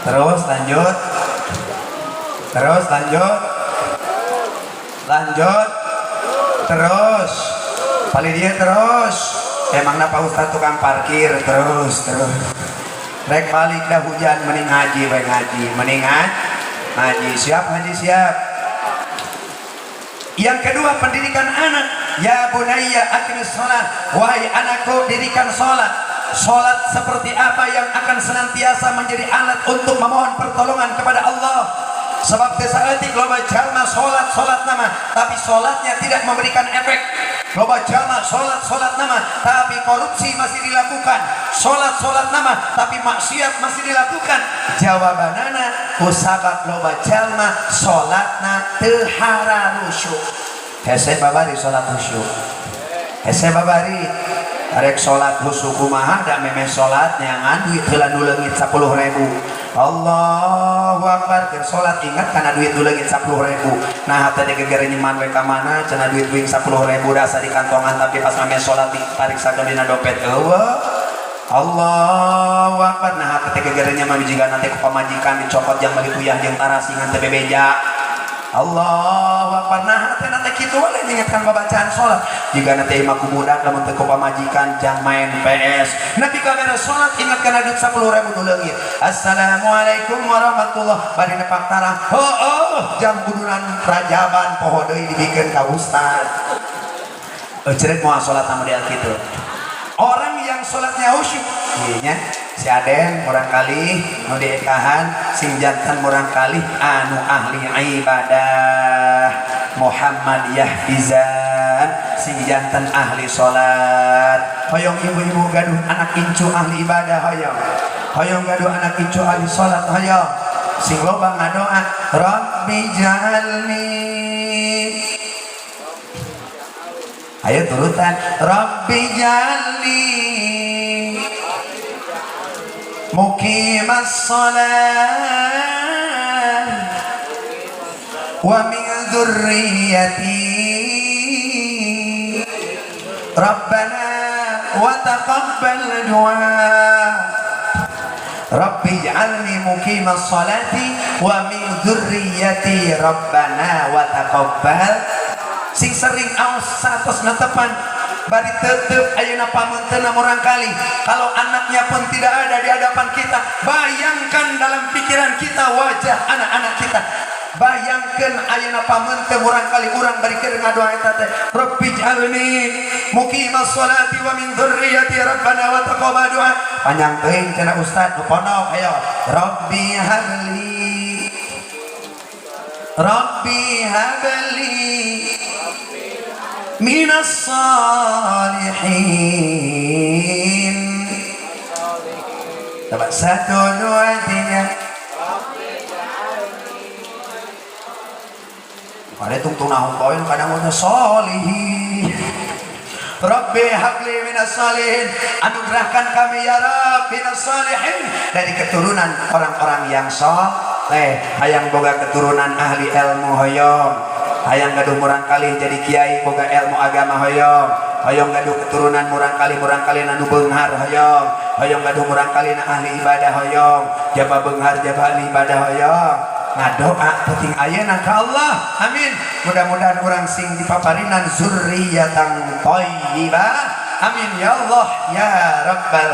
Terus lanjut, terus lanjut, lanjut terus, paling dia terus. Emangna Pak Ustad tukang parkir? Terus terus. Rek balik dah hujan, mending ngaji bae, ngaji, mending ngaji. Siap ngaji, siap. Yang kedua, pendidikan anak. Ya bunayya aqimis sholat. Wahai anakku, dirikan sholat. Sholat seperti apa yang akan senantiasa menjadi alat untuk memohon pertolongan kepada Allah? Sebab saeutik loba jalma sholat, sholat nama, tapi sholatnya tidak memberikan efek. Loba jalma sholat, sholat nama, tapi korupsi masih dilakukan. Sholat, sholat nama, tapi maksiat masih dilakukan. Jawabanana kusabab loba jalma sholatna teu hararusuk. Hese babari sholat khusyuk, hese babari. Rek sholat khusyuk kumaha, da memeh sholat neangan duit heula nu leungit 10.000. Allahu Akbar, keur sholat ingat kana duit nu leungit 10.000. Nah, tadi geger nyeman we ka mana cenah duit wing 10.000, rasa di kantongan, tapi pas memeh sholat dipariksakeun dina dompet, euweuh. Allahu Akbar. Nah, teh geger nyaman jika nanti ku pamajikan dicokot jang meuli uyah jeung tarasi, ngan teu bebeja. Allahu Akbar. Nah, teh nanti kitu we ingatkan babacaan salat jika nanti imah ku budak, lamun teu ku pamajikan jang main PS. Nepi ka beres salat ingat kana duit 10.000 nu leungit. Assalamualaikum warahmatullah, bari nepak tarang. Oh, oh, jam budunan rajaban poho deui dibikeun ka ustad. Euceureuh moal salat model kitu. Orang yang sholatnya khusyuk. Iya nya, si Aden murangkalih nu diekahan sing jantan murangkalih anu ahli ibadah. Muhammad Yahfizan sing jantan ahli salat. Hoyong ibu-ibu gaduh anak incu ahli ibadah, hoyong? Hoyong gaduh anak incu ahli salat, hoyong? Sing loba ngadoa, Rabbi ij'alni. Ayo turutan. Rabbi ij'alni muqimas salat wa min dzurriyyati Rabbana wa taqabbal du'a. Rabbi ij'alni muqimas salati wa min dzurriyyati Rabbana wa taqabbal. Sing sering aos satos netepan bari tetep ayeuna pameunteuna murangkalih. Kalau anaknya pun tidak ada di hadapan kita, bayangkan dalam pikiran kita wajah anak-anak kita. Bayangkan ayeuna pameunte murangkalih urang bari keur ngadoa eta teh, Rabbi ij'alni muqimas salati wa min dzurriyyati Rabbana wa taqabbal du'a. Panjang teuing cenah ustad nu pondok. Ayo, Rabbi habli, Rabbi habli minas salihin. Coba, satu, dua, tiga. Ada tungtung nahung koin kadang udah solihin. Rabbi habli minas salihin. Anugerahkan kami ya Rabbi minas salihin, dari keturunan orang-orang yang soleh. Hayang boga keturunan ahli ilmu, hoyong? Hayang gaduh murangkalih jadi kiai, boga ilmu agama, hoyong? Hoyong gaduh keturunan murangkalih, murangkalih anu beunghar, hoyong? Hoyong gaduh murangkalih na ahli ibadah, hoyong? Jaba beunghar, jaba ahli ibadah, hoyong? Ngadoa penting ayeuna ka Allah. Amin. Mudah-mudahan urang sing dipaparinan zurriyatan thayyibah. Amin ya Allah ya rabbal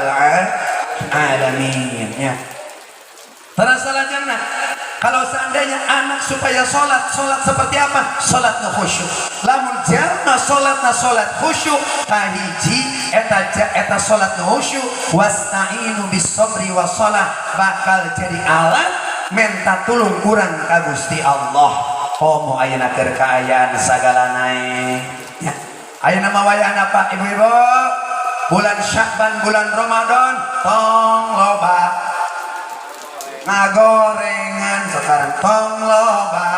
alamin ya. Terasa salajengna, kalau seandainya anak supaya sholat, sholat seperti apa? Sholat nu khusyuk. Lamun jalma sholat na sholat khusyuk, kahiji eta eta sholat nu khusyuk, wasta'inu bis sabri was shalah, bakal jadi alat menta tulung urang ka Gusti Allah. Komo ayeuna keur kaayaan sagala naik ya. Ayeuna mah wayahna, Pak, Ibu-ibu, bulan Syakban, bulan Ramadan, tong loba ngagorengan sekarang, tong loba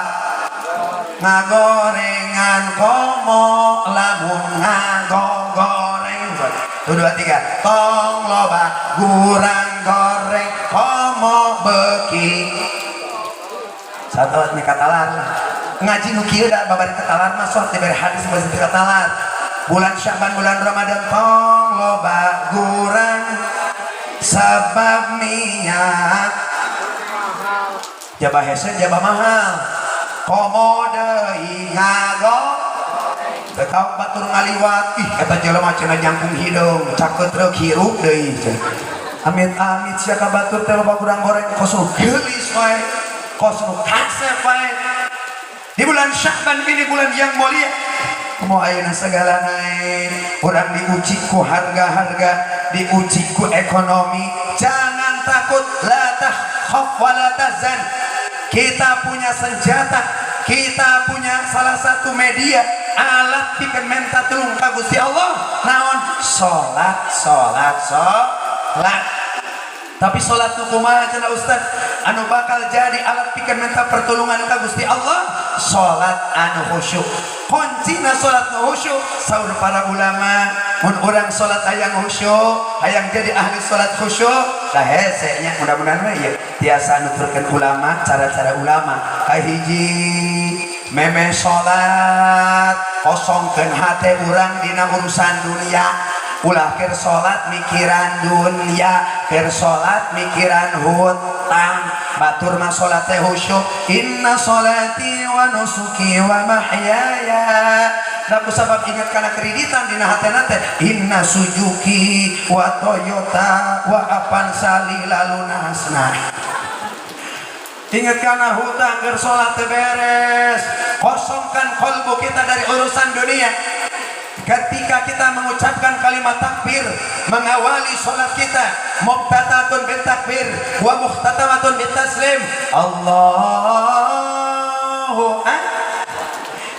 ngagorengan, komo lamun ngagogoreng. Satu, dua, tiga. Tong loba gurang goreng, komo beki. Satu ini katalar ngaji nu kieu da babari katalar mah sok diberi hadis masih katalar. Bulan Syakban, bulan Ramadan, tong loba gurang, sebab minyak. Jaba hese, jaba mahal. Komo deui ngago. Teu batur ngaliwat, ih, eta jelema cenah jangkung hideung, caket reuk hirup deui cenah. Amit-amit sia ka batur teh loba kurang goreng, kos nu geulis wae, kos nu kasep wae. Di bulan Sya'ban ini, bulan yang mulia. Komo ayeuna segala naik, urang diuji ku harga-harga, diuji ku ekonomi. Jangan takut, la takhaf wa la tahzan. Kita punya senjata, kita punya salah satu media alat pikeun menta tulung ka Gusti Allah. Naon? Salat, salat, salat. Tapi salat nu kumaha cenah, Ustaz? Anu bakal jadi alat pikeun menta pertolongan ka Gusti Allah, salat anu khusyuk. Kuncina salat nu khusyuk, saur para ulama, mun urang salat hayang khusyuk, hayang jadi ahli salat khusyuk, dah hese nya, mudah-mudahan we ieu tiasa nuturkeun ulama, cara-cara ulama. Kahiji, memeh salat kosongkeun hate urang dina urusan dunia. Ulah keur salat mikiran dunia, keur salat mikiran hutang. Batur mah salat teh khusyuk, inna salati wa nusuki wa mahyaya. Da ku sabab ingat kana kreditan dina hatena teh, inna Suzuki wa Toyota wa Avanza lila lunasna. Ingat kana hutang, keur salat teh beres. Kosongkan kolbu kita dari urusan dunia. Ketika kita mengucapkan kalimat takbir mengawali sholat kita, mubtadaatun bit takbir wa mukhtatamatun bit taslim, Allahu Akbar.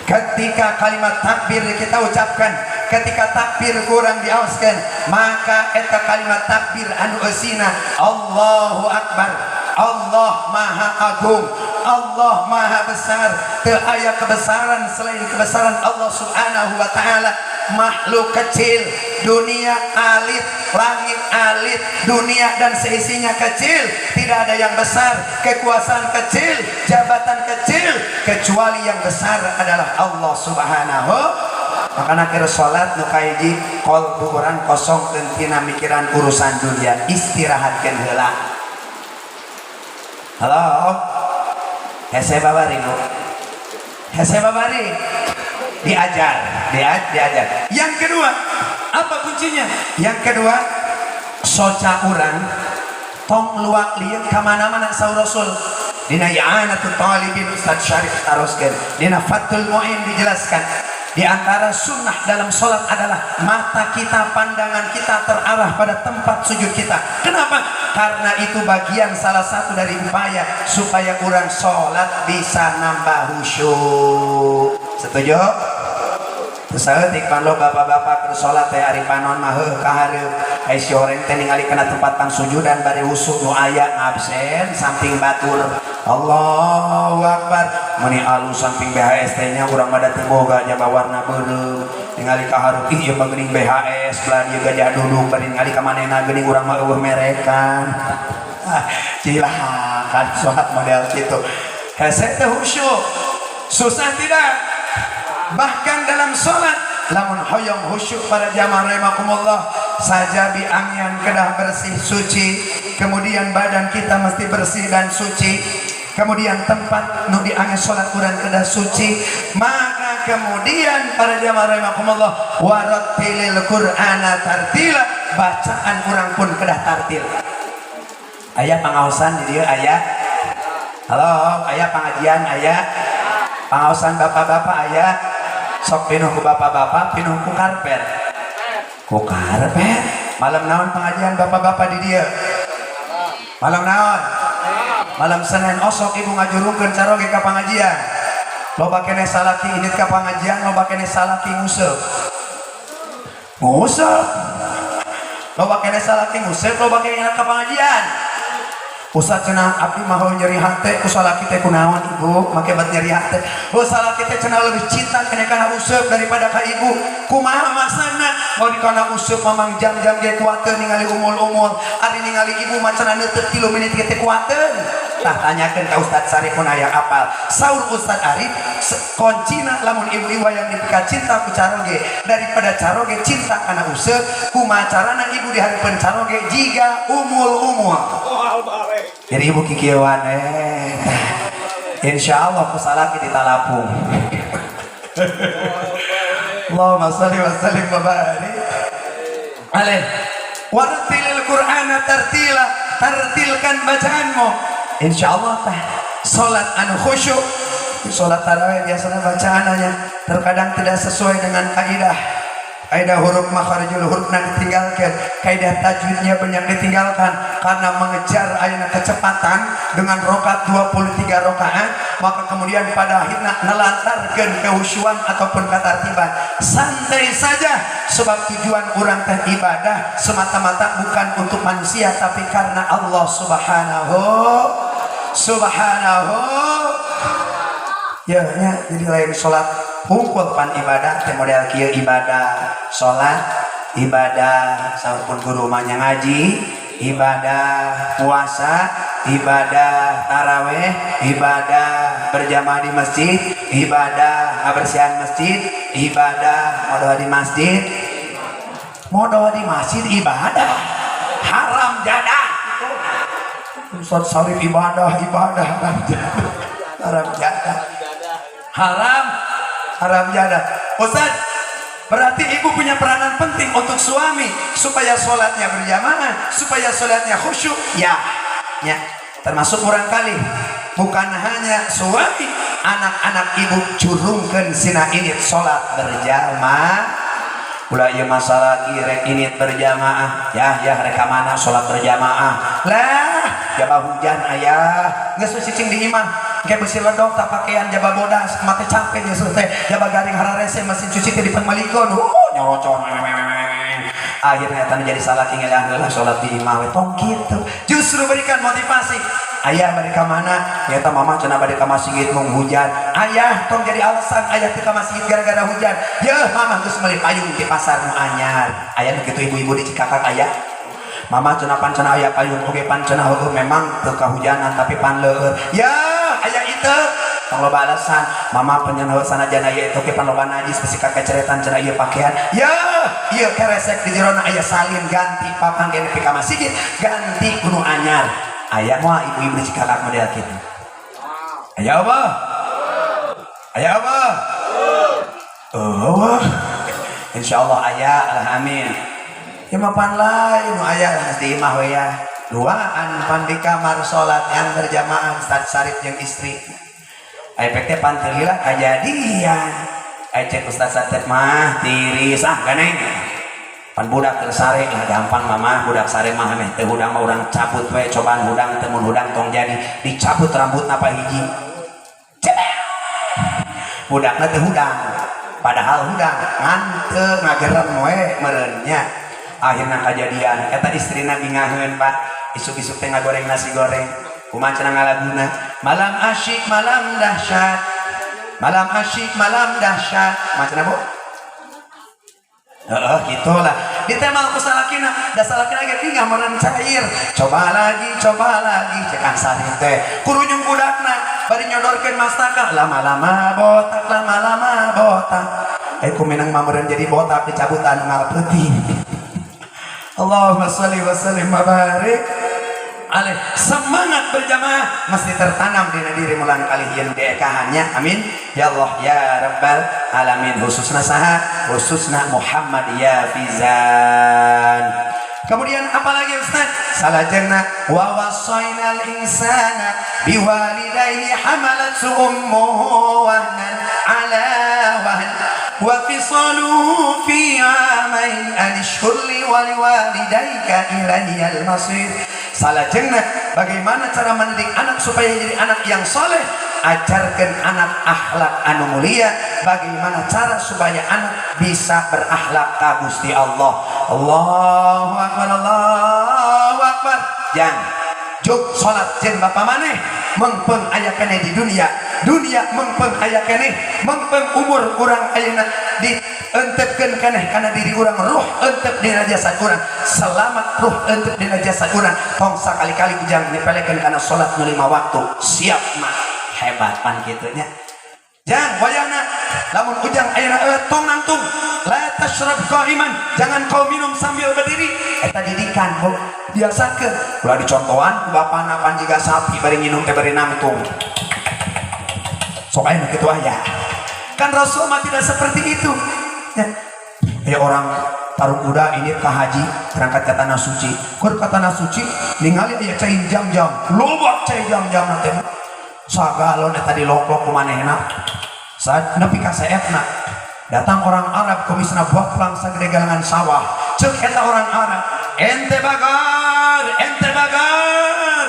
Ketika kalimat takbir kita ucapkan, ketika takbir kurang diawaskan, maka eta kalimat takbir anu eusina Allahu Akbar, Allah Maha Agung, Allah Maha Besar. Teu aya kebesaran selain kebesaran Allah Subhanahu wa taala. Makhluk kecil, dunia alit, langit alit, dunia dan seisinya kecil, tidak ada yang besar, kekuasaan kecil, jabatan kecil, kecuali yang besar adalah Allah Subhanahu. Makanya akhir sholat nu kahiji, kolbu urang kosong tina mikiran urusan dunia, istirahatkan heula. Halo, hese babari nu hese babari diajar, diajar. Yang kedua, apa kuncinya? Yang kedua, soca urang tong luak lieuk ka mana-mana. Saur Rasul, dina I'anatul Talibin Ustaz Syarif taroskeun, dina Fathul Mu'in dijelaskan, di antara sunnah dalam sholat adalah mata kita, pandangan kita terarah pada tempat sujud kita. Kenapa? Karena itu bagian salah satu dari upaya supaya orang sholat bisa nambah khusyuk. Setuju? Saeutik pan lo bapak-bapak keur salat teh, ari panon mah heuh ka hareup. Ai si horeng teh ningali kana tempat pangsujudan bari usuk nu aya ngabsen samping batur. Allahu Akbar. Meuni alus samping BHS teh nya, urang mah da teu boga jaba warna beureum. Ningali ka hareup, ih, ieu mah geuning BHS, belah dieu gajah duduk, bari ningali ka manehna geuning urang mah euweuh merekan. Ah, cilakan salat model kitu. Hese teh khusyuk. Susah tidak? Bahkan dalam sholat, lamun hoyong khusyuk, para jamaah rahimakumullah, sajabi angyan kedah bersih suci, kemudian badan kita mesti bersih dan suci, kemudian tempat nu diangge sholat urang kedah suci. Maka kemudian, para jamaah rahimakumullah, warattilil qur'ana tartila, bacaan urang pun kedah tartil. Aya pangaosan di dieu? Aya? Halo, aya pengajian? Aya pangaosan bapak-bapak? Aya? Sok pinuh ku bapak-bapak, pinuh ku karpet, ku karpet. Malam naon pengajian bapak-bapak di dieu? Malam naon? Malam Senin. Osok ibu ngajurungkeun caroge ka pengajian. Loba keneh salaki indit ka pengajian, loba keneh salaki nguseup nguseup, loba keneh salaki nguseup, loba keneh ka pengajian. Ustaz cenah, abdi mah nyeri hate ku salaki teh. Kunaon, ibu make bat nyeri hate? Oh, salaki teh cenah lebih cinta keneh kana useup daripada ka ibu. Kumaha maksana? Mau di kana useup mamang jam-jam ge kuateun ningali umul-umul, ari ningali ibu mah cenah neuteut 3 menit ge teh kuateun. Tah, tanyakeun ka Ustaz Sarif mun aya apal. Saur Ustaz Arif, kuncina lamun ibu-ibu yang dipika cinta ku caroge daripada caroge cinta kana useup, kumaha carana ibu dihareupeun caroge jiga umul-umul? Oh, balik. Jadi ibu kikieuan, eh, insya Allah ku salaki ditalapung. Allahumma salli wa sallim wa barik alaih. Warattilil Qur'ana tartila, tartilkan bacaanmu. Insya Allah tah salat anu khusyuk. Salat tarawih biasanya bacaannya terkadang tidak sesuai dengan kaidah kaidah huruf, makharijul hurufna ditinggalkan, kaidah tajwidnya banyak ditinggalkan karena mengejar ayana kecepatan dengan rokat 23 rokaat. Maka kemudian pada akhirnya nelantarkan kehusyuan ataupun ketertiban. Santai saja, sebab tujuan orang teh ibadah semata-mata bukan untuk manusia, tapi karena Allah Subhanahu Subhanahu ya nya. Jadi lain sholat hungkul pan ibadah teh model kieu, ibadah sholat, ibadah sahur pun guru mah ngaji, ibadah puasa, ibadah taraweh, ibadah berjamaah di masjid, ibadah ngabersihan masjid, ibadah modal di masjid. Modal di masjid ibadah, haram jadah. Ustaz Sarif ibadah, ibadah haram jadah, haram jadah, haram, haram jadah. Ustaz, berarti ibu punya peranan penting untuk suami supaya sholatnya berjamaah, supaya sholatnya khusyuk ya ya. Termasuk kali bukan hanya suami, anak-anak ibu curungkan sina ini sholat berjamaah. Ulah ieu masalah rek ini berjamaah ya ya, rek mana sholat berjamaah lah, jaba hujan ayah, geus cicing di imah kayak besi ledok tak pakaian, jaba bodas mati capek geus teh, jaba garing hararese, mesin cuci teh dipenmalikon, nyorocor. Akhirnya tadi jadi salah tinggal lah sholat di imah we. Tong kitu, justru berikan motivasi. Ayah bade ka mana nyata? Mama cenah bade ka masjid, mung hujan. Ayah, tong jadi alasan ayah teu ka masjid gara-gara hujan ya. Mama geus meuli payung di pasar nu anyar. Aya nu kitu ibu-ibu di Cikakak? Aya? Mama cenah pan cenah aya payung oge, pan cenah heueuh memang teu kahujanan, tapi pan leueur ya. Aya itu tong loba alasan. Mama penyen heueuh sanajan aya itu oge, pan loba najis, bisi kakeceretan cenah ieu pakaian ya. Ieu keresek di jerona aya salin, ganti papan ge nepi ka masjid, ganti ku nu anyar. Aya moal ibu-ibu di Cikakak model kitu? Aya apa? Aya apa? Oh, insyaallah aya lah, amin ya. Mapan lain nu aya lah di imah we ya, duaan pan di kamar salat yang berjamaah Ustaz Sarif jeung istri. Aya teh pan teu lila kajadian. Aya cek Ustaz Sarif mah tiris ah ganeng, pan budak teu sare lah. Gampang mama, budak sare mah meh teu hudang mah urang cabut we. Cobaan hudang teu, mun hudang tong jadi dicabut rambutna pa hiji. Budakna teu hudang, padahal hudang, ngan teu ngagerem we meureun nya. Akhirna kajadian eta istrina bingaheun, Pak. Isuk-isuk teh ngagoreng nasi goreng. Kumaha cenah ngalaguna? Malam asyik, malam dahsyat, malam asyik, malam dahsyat. Kumaha cenah, Bu? Heeh, gitulah. Ditemal ku salakina, da salakina ge bingah meureun cair. Coba lagi, coba lagi, cekan Sarif teh. Kurunyung budakna, bari nyodorkeun mastaka, lama-lama botak, lama-lama botak. Eh, ku menang mah meureun jadi botak dicabutan ngal peuting. Allahumma sholli wa sallim wa barik alaih. Semangat berjamaah mesti tertanam di diri mulang kali yang diekahannya. Amin ya Allah ya Rabbal alamin. Khususna saha? Khususna Muhammad ya Fizan. Kemudian apalagi, Ustaz? Salajengna wa wasainal insana biwalidayhi hamalathu ummuhu wahnan ala wahn wa fisaluhu fi amain an ishkur li wa liwalidayka ilayyal masir. Salajengna bagaimana cara mendidik anak supaya jadi anak yang soleh? Ajarkan anak akhlak anu mulia. Bagaimana cara supaya anak bisa berakhlak ka Gusti Allah? Allahu akbar, Allahu akbar. Jang juk salat jeung bapa maneh, mengpeng aya keneh di dunia. Dunia mengpeng aya keneh, mengpeng umur urang ayeuna dientepkeun keneh kana diri urang, ruh entep dina jasad urang. Selamat ruh entep dina jasad urang, tong sakali-kali ujang nyepelekeun kana salat nu lima waktu. Siap mah hebat pan kitu nya. Jang wayahna lamun ujang ayeuna tong nangtung la. tashrab qa'iman, jangan kau minum sambil berdiri. Eta didikan, Bu. Biasakeun. Ulah dicontohan ku bapana pan jiga sapi bari nginum teh bari nangtung. Sok aya nu kitu aya. Kan Rasul mah tidak seperti itu. Ya. Ya orang tarung kuda ini ke haji berangkat ke tanah suci. Keur ka tanah suci ningali aya cai jam-jam. Loba cai jam-jam teh. Sagalon eta diloklok ku manehna. Saat nepi ka seepna. Datang orang Arab komisna buah pulang sagede galangan sawah. Cek eta orang Arab, "Ente bagar, ente bagar."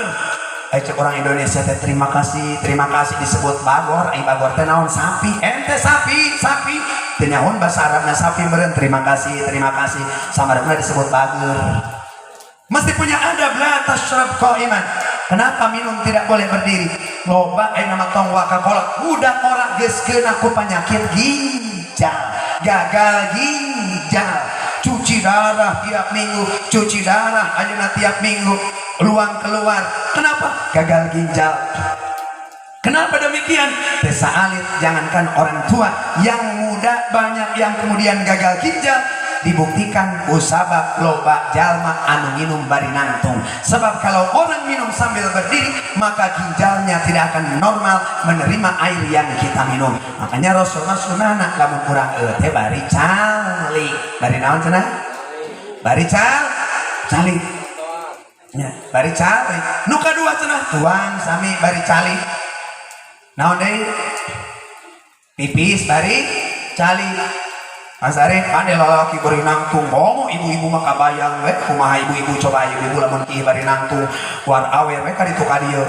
Eh, cek orang Indonesia teh terima kasih disebut bagor, ai bagor teh naon? Sapi. Ente sapi, sapi. Teu nyahoan bahasa Arabna sapi meureun terima kasih, terima kasih. Samarana disebut bager. Mesti punya adab, la tashrab qa'iman. Kenapa minum tidak boleh berdiri? Loba ayeuna mah tong waka kolot. Udah ora geus keuna ku penyakit ginjal, gagal ginjal. Cuci darah tiap minggu, cuci darah ayeuna tiap minggu, luang keluar. Kenapa? Gagal ginjal. Kenapa demikian? Desa alit, jangankan orang tua, yang muda banyak yang kemudian gagal ginjal. Dibuktikan usabab loba jalma anu minum bari nangtung. Sebab kalau orang minum sambil berdiri, maka ginjalnya tidak akan normal menerima air yang kita minum. Makanya Rasulullah sunahna lamun kurang teh bari calik. Bari naon cenah? Bari calik. Ya, bari calik. Nu kadua cenah tuang sami bari calik. Naon deui? Pipis bari calik. Mas Arif, ade lalaki bari nangtung, ngomong ibu-ibu mah kabayang we, kumaha ibu-ibu, coba ibu-ibu lamun kieu bari nangtung, war awer we ka ditu ka dieu.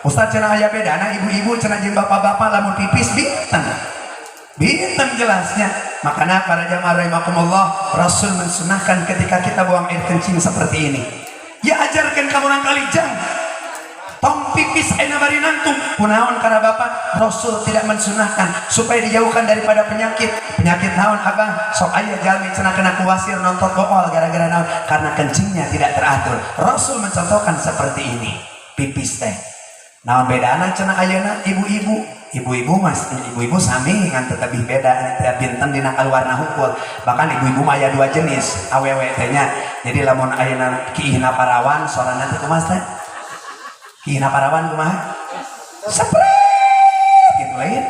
Ustaz, cenah aya bedana ibu-ibu cenah jeung bapak-bapak lamun pipis? Binten. Binten jelasnya. Makanya para jamaah rahimakumullah, Rasul mensunahkan ketika kita buang air kencing seperti ini. Ya ajarkan kamu nang kali jang. Tong pipis ayeuna bari nangtung. Kunaon karena bapak Rasul tidak mensunahkan supaya dijauhkan daripada penyakit. Penyakit naon, abah? Sok aya jalmi cenah kena kuasir nonton bool gara-gara naon? Karena kencingnya tidak teratur. Rasul mencontohkan seperti ini. Pipis teh. Naon bedana cenah ayeuna ibu-ibu? Ibu-ibu mas, ibu-ibu sami ngan tetapi beda teh pinten dina kaluarna hungkul. Bahkan ibu-ibu mah aya dua jenis awewe teh nya. Jadi lamun ayeuna kiihna parawan sorana teh kumaha teh? Kiihna parawan kumaha? Sepret gitu lain.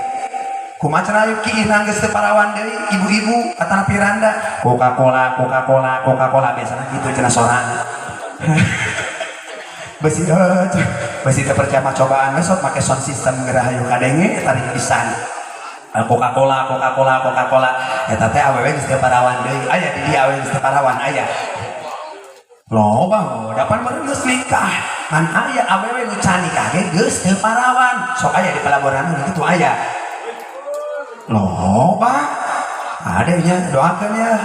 Kumaha cenah ayo kiihna geus teu parawan deui ibu-ibu atanapi piranda? Coca-Cola, Coca-Cola, Coca-Cola biasana gitu cenah sorana. Besi besi teu percaya mah cobaan we sok make sound system geura hayu kadenge tarik pisan. Coca-Cola, Coca-Cola, Coca-Cola. Eta teh awewe geus teu parawan deui. Aya di dieu awewe geus teu parawan aya. Loba, dapan meureun geus nikah. Ngan aya awewe nu can nikah ge geus teu parawan. Sok aya di pelabuhan nu kitu aya. Loba. Ada nya, doakeun ya.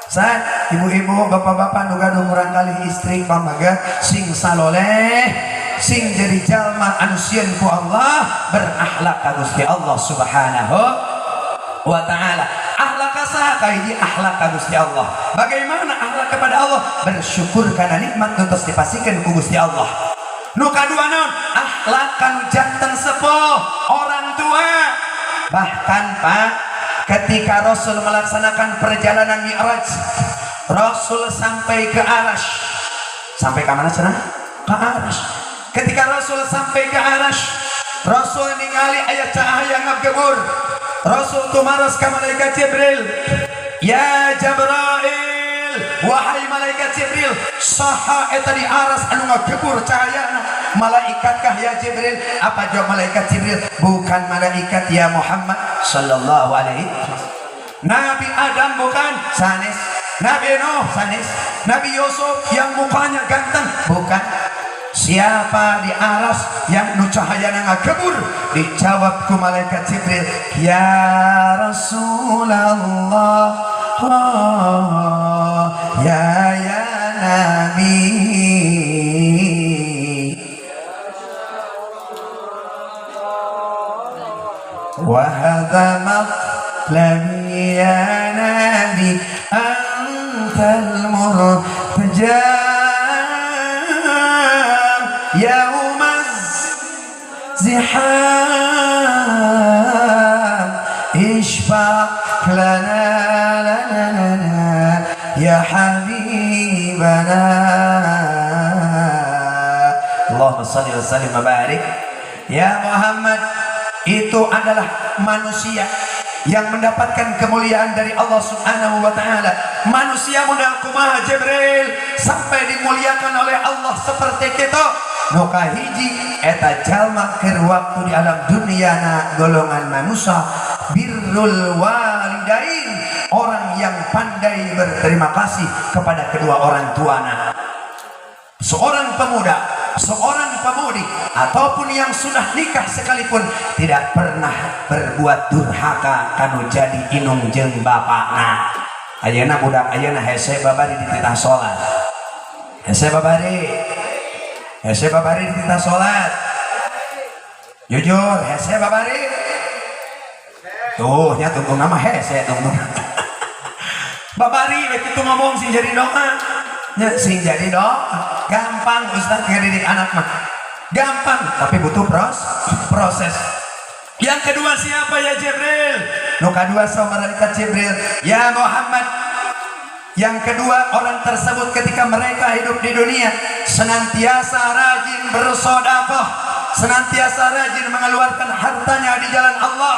Saat ibu-ibu, bapak-bapak nu gaduh murangkalih istri pamaga sing saloleh, sing jadi jalma anu sieun ku Allah, berakhlak ka Gusti Allah Subhanahu wa taala. Akhlak ka saha? Kahiji akhlak ka Gusti Allah. Bagaimana akhlak kepada Allah? Bersyukur karena nikmat nu tos dipasihkeun ku Gusti Allah. Nu kadua naon? Akhlak kanu janten sepuh, orang tua. Bahkan Pak, ketika Rasul melaksanakan perjalanan Mi'raj, Rasul sampai ke Arasy. Sampai ke mana cenah? Ke Arasy. Ketika Rasul sampai ke Arasy, Rasul ningali aya cahaya ngagebur. Rasul tumaros ka malaikat Jibril. Ya Jibril, wahai malaikat Jibril, saha eta di aras anu ngagebur cahayana? Malaikatkah ya Jibril? Apa jawab malaikat Jibril? Bukan malaikat ya Muhammad sallallahu alaihi wasallam. Nabi Adam bukan, sanes. Nabi Nuh sanes. Nabi Yusuf yang mukanya ganteng bukan. Siapa di aras yang nu cahayana ngagebur? Dijawab ku malaikat Jibril, ya Rasulullah, oh, ya ya Nabi. وهذا مطلبي يا نبي أنت المرتجى يوم الزحام اشفع لنا لنا لنا. Allahumma shalli wa sallim wa barik. Ya Muhammad, itu adalah manusia yang mendapatkan kemuliaan dari Allah Subhanahu wa taala. Manusia modal kumaha, Jibril, sampai dimuliakan oleh Allah seperti kita? Nu kahiji eta jalma keur waktu di alam dunia na golongan manusia birrul walidain, orang yang pandai berterima kasih kepada kedua orang tuana. Seorang pemuda, seorang pemudi, ataupun yang sudah nikah sekalipun tidak pernah berbuat durhaka kanu jadi inung jeung bapakna. Ayeuna budak ayeuna hese babari dititah salat. Hese babari. Hese babari dititah salat. Jujur, hese babari. Tuh, nya tungtung nama hese tungtung. Babari we kitu ngomong sing jadi doa. Nya sing jadi doa. Gampang, Ustaz, ngedidik anak mah. Gampang, tapi butuh proses. Yang kedua siapa ya, Jibril? Nu kadua sama malaikat Jibril, ya Muhammad. Yang kedua, orang tersebut ketika mereka hidup di dunia senantiasa rajin bersodakoh, senantiasa rajin mengeluarkan hartanya di jalan Allah.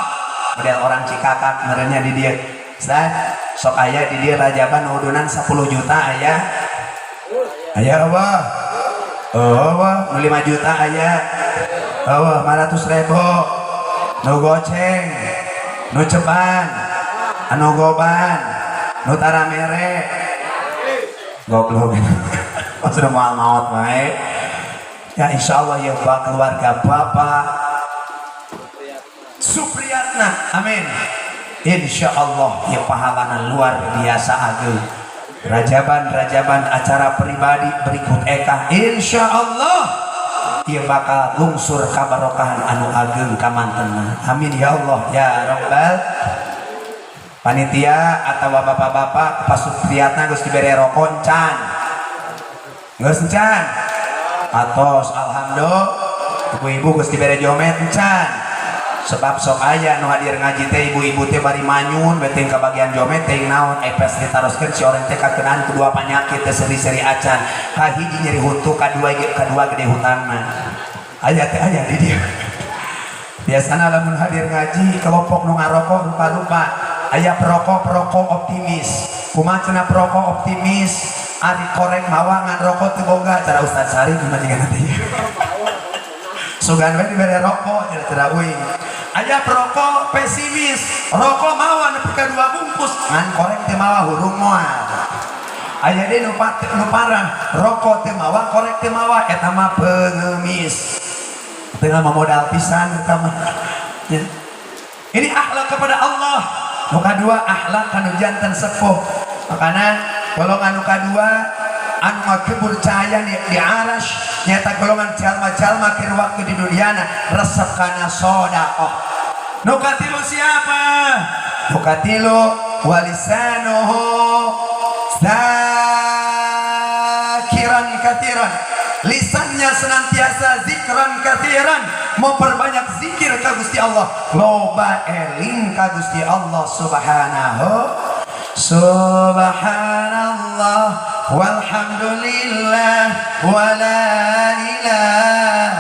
Model orang Cikakak merenya di dia. Ustaz, sok aya di dia rajaban udunan 10 juta aya. Aya apa? Oh, nu 5 juta aya. Oh, 500 ribu. Nu goceng, nu ceban, anu goban, nu tara mere. Goblok. Oh, sudah moal maot wae. Ya, insya Allah ya, Pak, keluarga Bapak Supriyatna, amin. Insya Allah ya pahalana luar biasa agung. Rajaban-rajaban acara pribadi berikut eka, insya Allah ia bakal lungsur kabarokahan anu ageng kamantena. Amin ya Allah ya Rabbal. Panitia atau bapak-bapak, Pak Supriyatna geus dibere rokok encan? Geus encan? Atos, alhamdulillah. Ibu-ibu geus dibere jomet encan? Sebab sok aya nu hadir ngaji teh ibu-ibu teh bari manyun beuting ka bagian jomet teh naon epes ditaroskeun si orang teh kakenaan kedua penyakit teh seri-seri acan. Kahiji nyeri huntu, kadua kadua gede hutangna. Aya teh, aya di dieu. Biasana lamun hadir ngaji kelompok nu ngarokok rupa-rupa. Aya perokok-perokok optimis. Kumaha cenah perokok optimis? Ari korek mawa ngan rokok teu boga, cara Ustaz Sari kumaha jiga nanti. Sugan we dibere rokok cara uing. Aya perokok pesimis, rokok mawa nepi ka dua bungkus ngan korek teu mawa, hurung moal. Aya deui nu parah, rokok teu mawa, korek teu mawa, eta mah pengemis. Tengah memodal pisan eta mah. Ya. Ini akhlak kepada Allah. Nu kadua akhlak kanu janten sepuh. Makana golongan nu kadua anu ngakebur cahaya di aras nyata golongan jalma-jalma keur waktu di duniana resep kana sodakoh. Nu katilu siapa? Nu katilu walisanuhu zakiran katiran, lisannya senantiasa zikran katiran, memperbanyak zikir ka Gusti Allah, loba eling ka Gusti Allah subhanahu. Subhanallah walhamdulillah wala ilaha.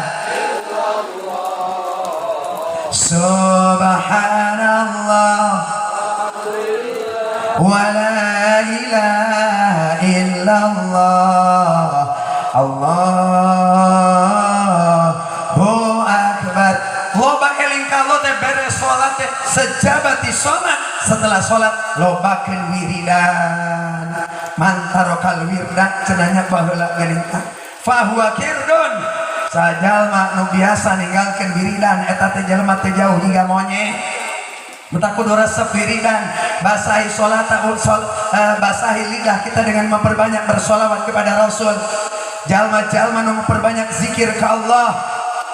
Subhanallah wala ilaha illallah Allahu akbar. Loba eling ka Allah teh beres salat teh, sejabati salat, setelah salat lobakeun wiridan. Man tarokal wirda cenah nya baheula geuning fahuwa kirdun. Sajalma nu biasa ninggalkeun wiridan eta teh jelema teh jauh hingga monyet. Mata kudu resep wiridan, basahi salat sol, basahi lidah kita dengan memperbanyak bersolawat kepada Rasul. Jalma-jalma nu memperbanyak zikir ke Allah.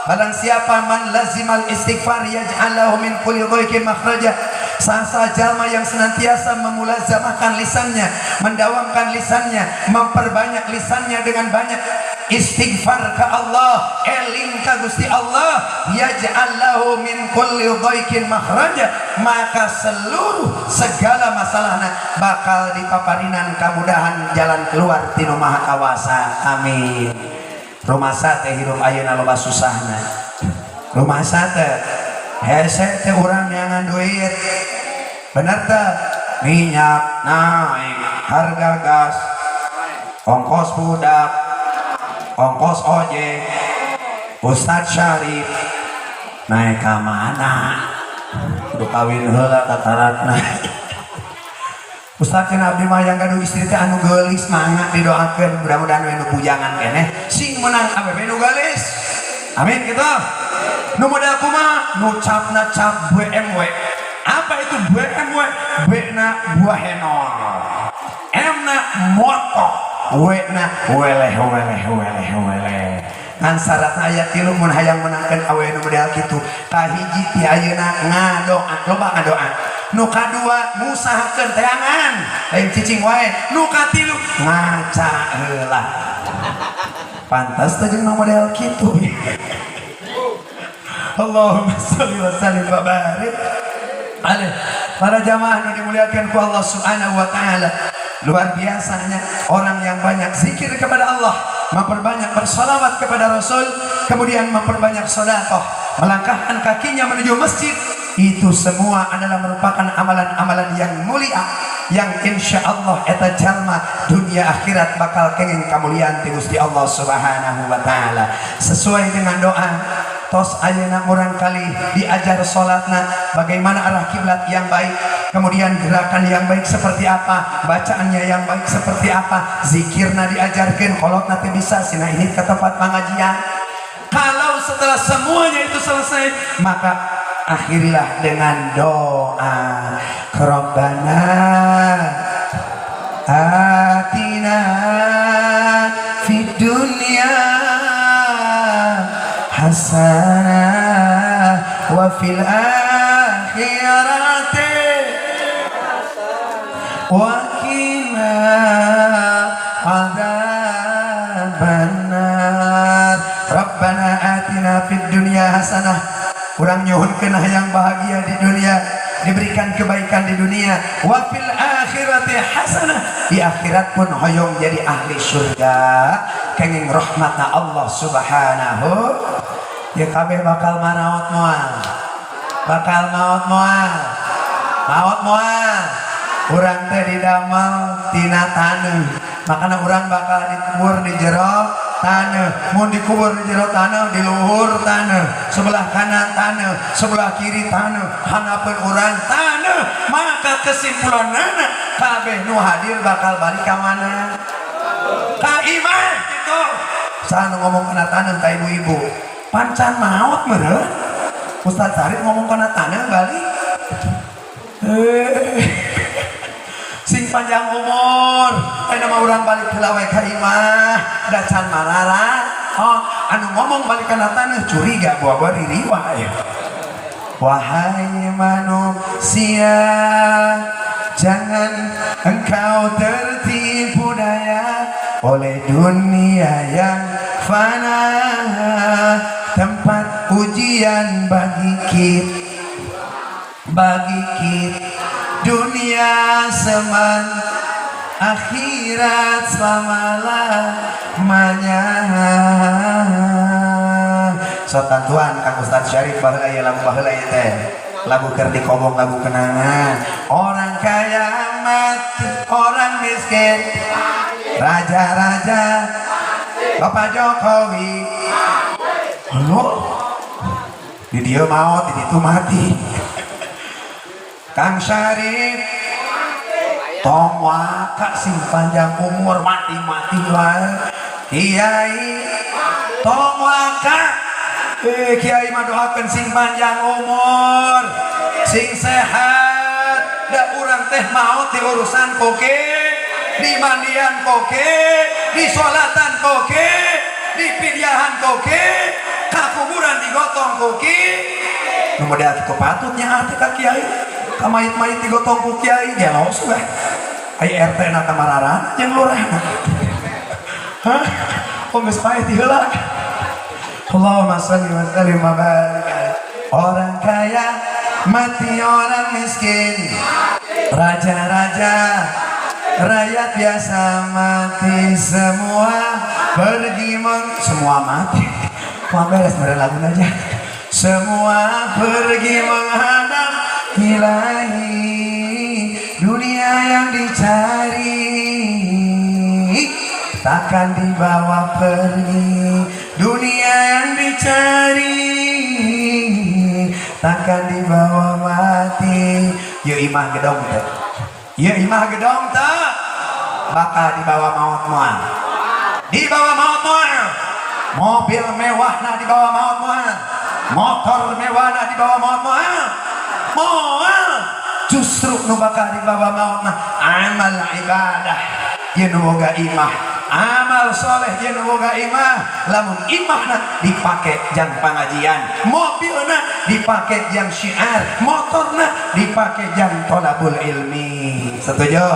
Barang siapa man lazimal istighfar yaj'al lahu min kulli dhaiqin makhraja. Sasa jalma yang senantiasa memulazamahkan lisannya, mendawamkan lisannya, memperbanyak lisannya dengan banyak istighfar ke Allah, eling ka Gusti Allah, yaj'al lahu min kulli dhaiqin makhraja, maka seluruh segala masalahna bakal dipaparinan kamudahan jalan keluar tinu Maha Kawasa. Amin. Rumasa teh hirup ayeuna loba susahna. Rumasa teh hese teh urang neangan duit. Bener teh? Minyak naik, harga gas, ongkos budak, ongkos ojek, Ustadz Syarif naik ka mana? Kudu kawin heula tataratna. Ustadz, cenah abdi mah yang gaduh istri teh anu geulis, mangga didoakeun, mudah-mudahan we nu bujangan keneh sing menang awewe nu geulis. Amin gitu. Nu model kumaha? Nu capna cap BMW. Apa itu BMW? B na buah henol, M na moto, W na weleh weleh weleh weleh. Ngan syaratna aya tilu mun hayang menangkeun awewe nu model kitu. Kahiji, ti ayeuna ngadoa, loba ngadoa. Nu kadua, ngusahakeun teangan, lain cicing wae. Nu katilu, ngaca heula. Pantas teh jeung nu model kitu. Allahumma sholli wa sallim wa barik alaih. Para jamaah nu dimuliakan ku Allah Subhanahu wa taala, luar biasanya orang yang banyak zikir kepada Allah, memperbanyak bersolawat kepada Rasul, kemudian memperbanyak sedekah, melangkahkan kakinya menuju masjid, itu semua adalah merupakan amalan-amalan yang mulia yang insya Allah eta jalma dunia akhirat bakal kenging kamuliaan ti Gusti Allah Subhanahu wa taala. Sesuai dengan doa, tos ayeuna murang kali diajar salatna bagaimana, arah kiblat yang baik, kemudian gerakan yang baik seperti apa, bacaannya yang baik seperti apa, zikirna diajarkan. Kalau nanti bisa sina ini ke tempat pengajian. Kalau setelah semuanya itu selesai, maka akhirilah dengan doa, Rabbana atina fid dunya hasanah wa fil akhirati wa qina adzabannar. Rabbana atina fid dunya hasanah. Urang nyuhunkeun hayang bahagia di dunia, diberikan kebaikan di dunia, wa fil akhirati hasanah, di akhirat pun hoyong jadi ahli surga, kenging rahmatna Allah Subhanahu. Ya, kabeh bakal maraot moal? Bakal maot moal? Maot moal? Urang teh didamel tina taneuh, makanya urang bakal dikubur di jero taneuh. Mun dikubur di jero taneuh, di luhur taneuh, sebelah kanan taneuh, sebelah kiri taneuh, handapeun urang taneuh. Maka kesimpulanana, kabeh nu hadir bakal balik ka mana? Ka imah gitu. Saha nu ngomong kana taneuh ka ibu-ibu? Pancan maot meureun. Ustaz Sarif ngomong kana taneuh balik. Eh, sing panjang umur. Ayeuna mah urang balik heula we ka imah, da can marara. Oh, anu ngomong balik kana taneuh curiga, buah-buah ririwa ya. Wahai manusia, jangan engkau tertipu daya oleh dunia yang fana, tempat ujian bagi kita, bagi kita. Dunia seman, akhirat selama-lamanya. So tantuan Kang Ustaz Syarif baheula ya, lagu baheula ya teh, lagu keur dikobong, lagu kenangan. Orang kaya mati, orang miskin, raja-raja, Bapak Jokowi. Halo, di dia maut, di situ mati. Kang Syarif tong waka, sing panjang umur, mati-mati wae. Kiai tong waka. Eh, kiai mah doakeun sing panjang umur, sing sehat. Da urang teh maot di urusan koke, di mandian koke, di sholatan koke, di pidyahan koke, ka kuburan digotong koke. Nu model kitu patutnya hati ka kiai, ka mayit-mayit digotong ku kiai gelo sudah. Ai RT na kamararan jeung lurahna. Hah? Oh, geus paeh ti heula. Allahumma sholli wa sallim wa barik alaihi. Orang kaya mati, orang miskin, raja-raja, rakyat biasa mati semua. Pergi meng semua mati. Wah, beres mere lagu aja. Semua pergi menghadap Ilahi, dunia yang dicari takkan dibawa pergi, dunia yang dicari takkan dibawa mati. Yuk, imah gedong teh, yuk, imah gedong teh bakal dibawa maut moal? Dibawa maut moal? Mobil mewah nah dibawa maut moal? Motor mewah nah dibawa maut moal? Moal. Justru nu bakal dibawa maut mah amal ibadah. Ieu nu boga imah, amal soleh. Ieu nu boga imah, lamun imahna dipake jang pangajian, mobilna dipake jang syiar, motorna dipake jang tolabul ilmi, setuju?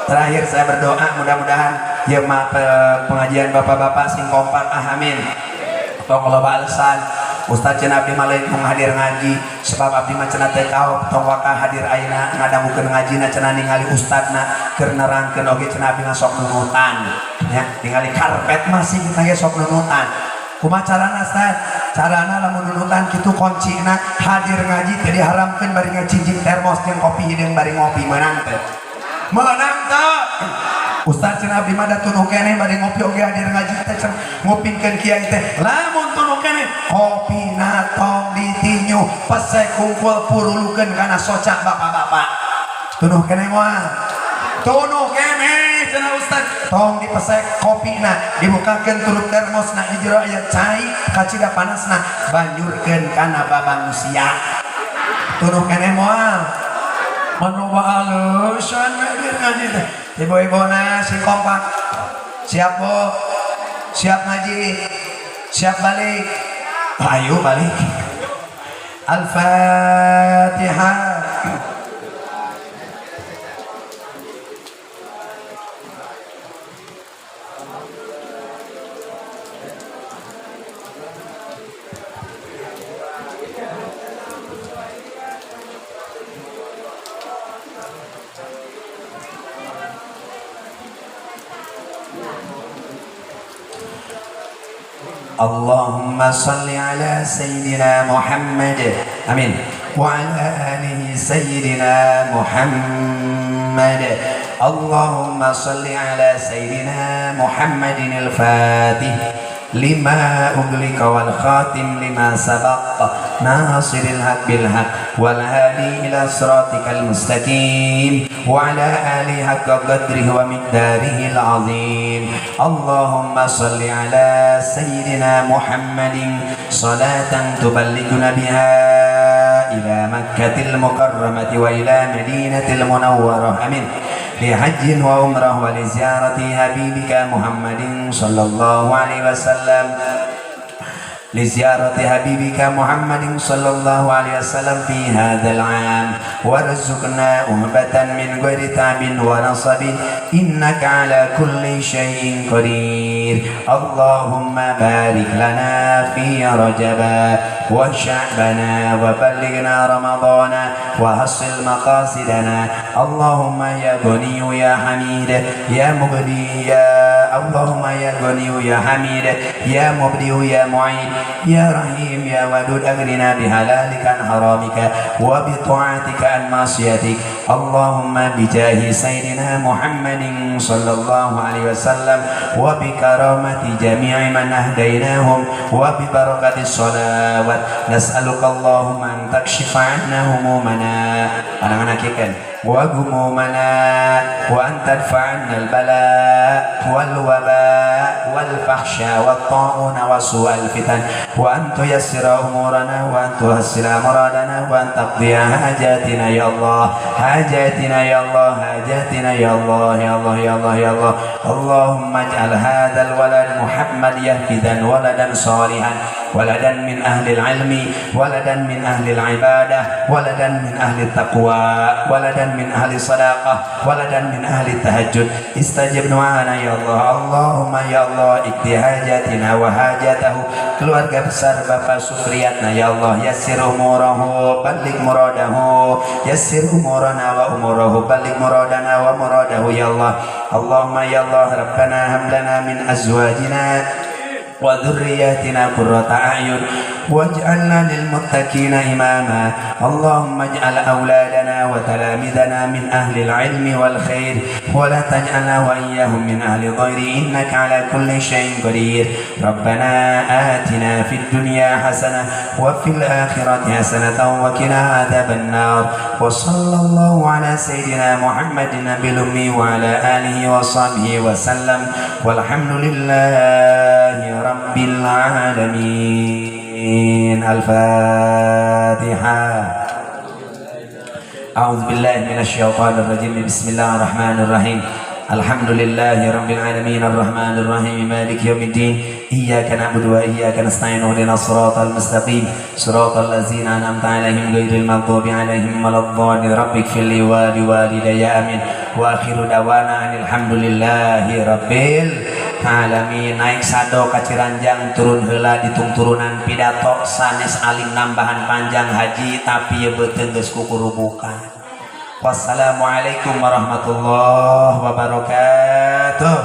Terakhir saya berdoa, mudah-mudahan ya mah pengajian bapak-bapak sing kompak. Ah, amin. Tong loba alasan, "Ustaz, cenah abdi mah lain hadir ngaji sebab abdi mah cenah teh kaop." Tong waka hadir ayeuna ngadangukeun ngajina, cenah ningali ustadna keur nerangkeun oge cenah abdi mah sok nunutan ya, ningali karpet masih kita ge sok nunutan. Kumaha carana, Ustaz? Carana lamun nunutan kitu kuncina hadir ngaji teh diharamkeun bari ngacinjing termos jeung kopi hideung bari ngopi. Meunang teh? Meunang teh? "Ustaz, cenah abdi mah da tunuh keneh bari ngopi oge hadir ngaji teh," cenah ngupingkeun kiai teh. Lamun tunuh keneh, kopina tong ditinyu, pesek kungkul, purulukeun kana soca bapak-bapak. Tunuh keneh moal? Tunuh keneh cenah Ustaz, tong dipesek kopina, dibukakeun turup termosna, di jero aya cai, kacida panasna, banjurkeun kana babang sia. Tunuh keneh moal? Manoba alasan hadir ngaji teh. Ibu-ibu na sing kompak. Siap, Bu? Siap ngaji? Siap balik? Ayo balik. Al-Fatihah. اللهم صل على سيدنا محمد، آمين، وعلى آله سيدنا محمد. اللهم صل على سيدنا محمد الفاتح لما أغلق والخاتم لما سبق ناصر الحق بالحق والهادي إلى صراطك المستقيم وعلى آله حق قدره ومقداره العظيم. اللهم صل على سيدنا محمد صلاة تبلغنا بها إلى مكة المكرمة وإلى مدينة المنورة، آمين، لحج وعمرة ولزيارة حبيبك محمد صلى الله عليه وسلم، لزيارة حبيبك محمد صلى الله عليه وسلم في هذا العام، وارزقنا أهبة من غير تعب ونصب، إنك على كل شيء قدير. اللهم بارك لنا في رجب وشعبان وبلغنا رمضان وحصل مقاصدنا. اللهم يا غني يا حميد يا مبدي يا اللهم يا غني يا حميد يا مبدئ يا معيد يا رحيم يا ودود، أغننا بحلالك عن حرامك وبطاعتك عن معصيتك. اللهم بجاه سيدنا محمد صلى الله عليه وسلم وبكرامة جميع من أهديناهم وببركة الصلوات نسألك اللهم أن تكشف عنا همومنا أنا وغمومنا وأن تدفع عنا البلاء والوباء والفحشاء والطاعون وسوء الفتن وأن تيسر أمورنا وأن تحصل مرادنا وأن تقضي حاجاتنا يا الله، حاجاتنا يا الله، حاجاتنا يا الله، يا الله، يا الله، يا الله. اللهم اجعل هذا الولد محمد يهفذا ولدا صالحا، ولدا من أهل العلم، ولدا من أهل العبادة، ولدا من أهل التقوى، ولدا من أهل الصداقة، ولدا من أهل التهجد. استجب دعانا يا الله. اللهم يا الله. Allah, iqdi hajatina wa hajatahu. Keluarga besar Bapak Supriyatna ya Allah, yassir umurahu, balligh muradahu, yassir umurana wa umurahu, balligh muradana wa muradahu ya Allah. Allahumma ya Allah, rabbana hab lana min azwajina wa dzurriyyatina qurrata a'yun waj'alna lil muttaqina imama. Allahumma ij'al auladana wa talamidana min ahli al-ilmi wal khair wa la taj'alna wa iyyahum min ahli ghairi innaka ala kulli syai'in qadir. Rabbana atina fid dunya hasanah wa fil akhirati hasanatan wa qina adzaban nar. Wa sallallahu ala sayyidina Muhammadin nabil ummi wa ala alihi wa sahbihi wa sallam. Walhamdulillahi rabbil alamin. Al-Fatihah. A'udzu billahi minasyaitonir rajim. Bismillahirrahmanirrahim. Alhamdulillahi rabbil alamin arrahmanir rahim maliki yaumiddin. Iyyaka na'budu wa iyyaka nasta'in ihdinas siratal mustaqim siratal ladzina an'amta 'alaihim ghairil maghdubi 'alaihim waladdallin. Rabbighfirli wa liwalidayya amin. Wa akhiru da'wana alhamdulillahi rabbil alamin. Naik sado ka Ciranjang, turun heula di tungturunan pidato sanes alim nambahan panjang haji tapi ye beuteung geus kukurubukan. Wassalamualaikum warahmatullahi wabarakatuh.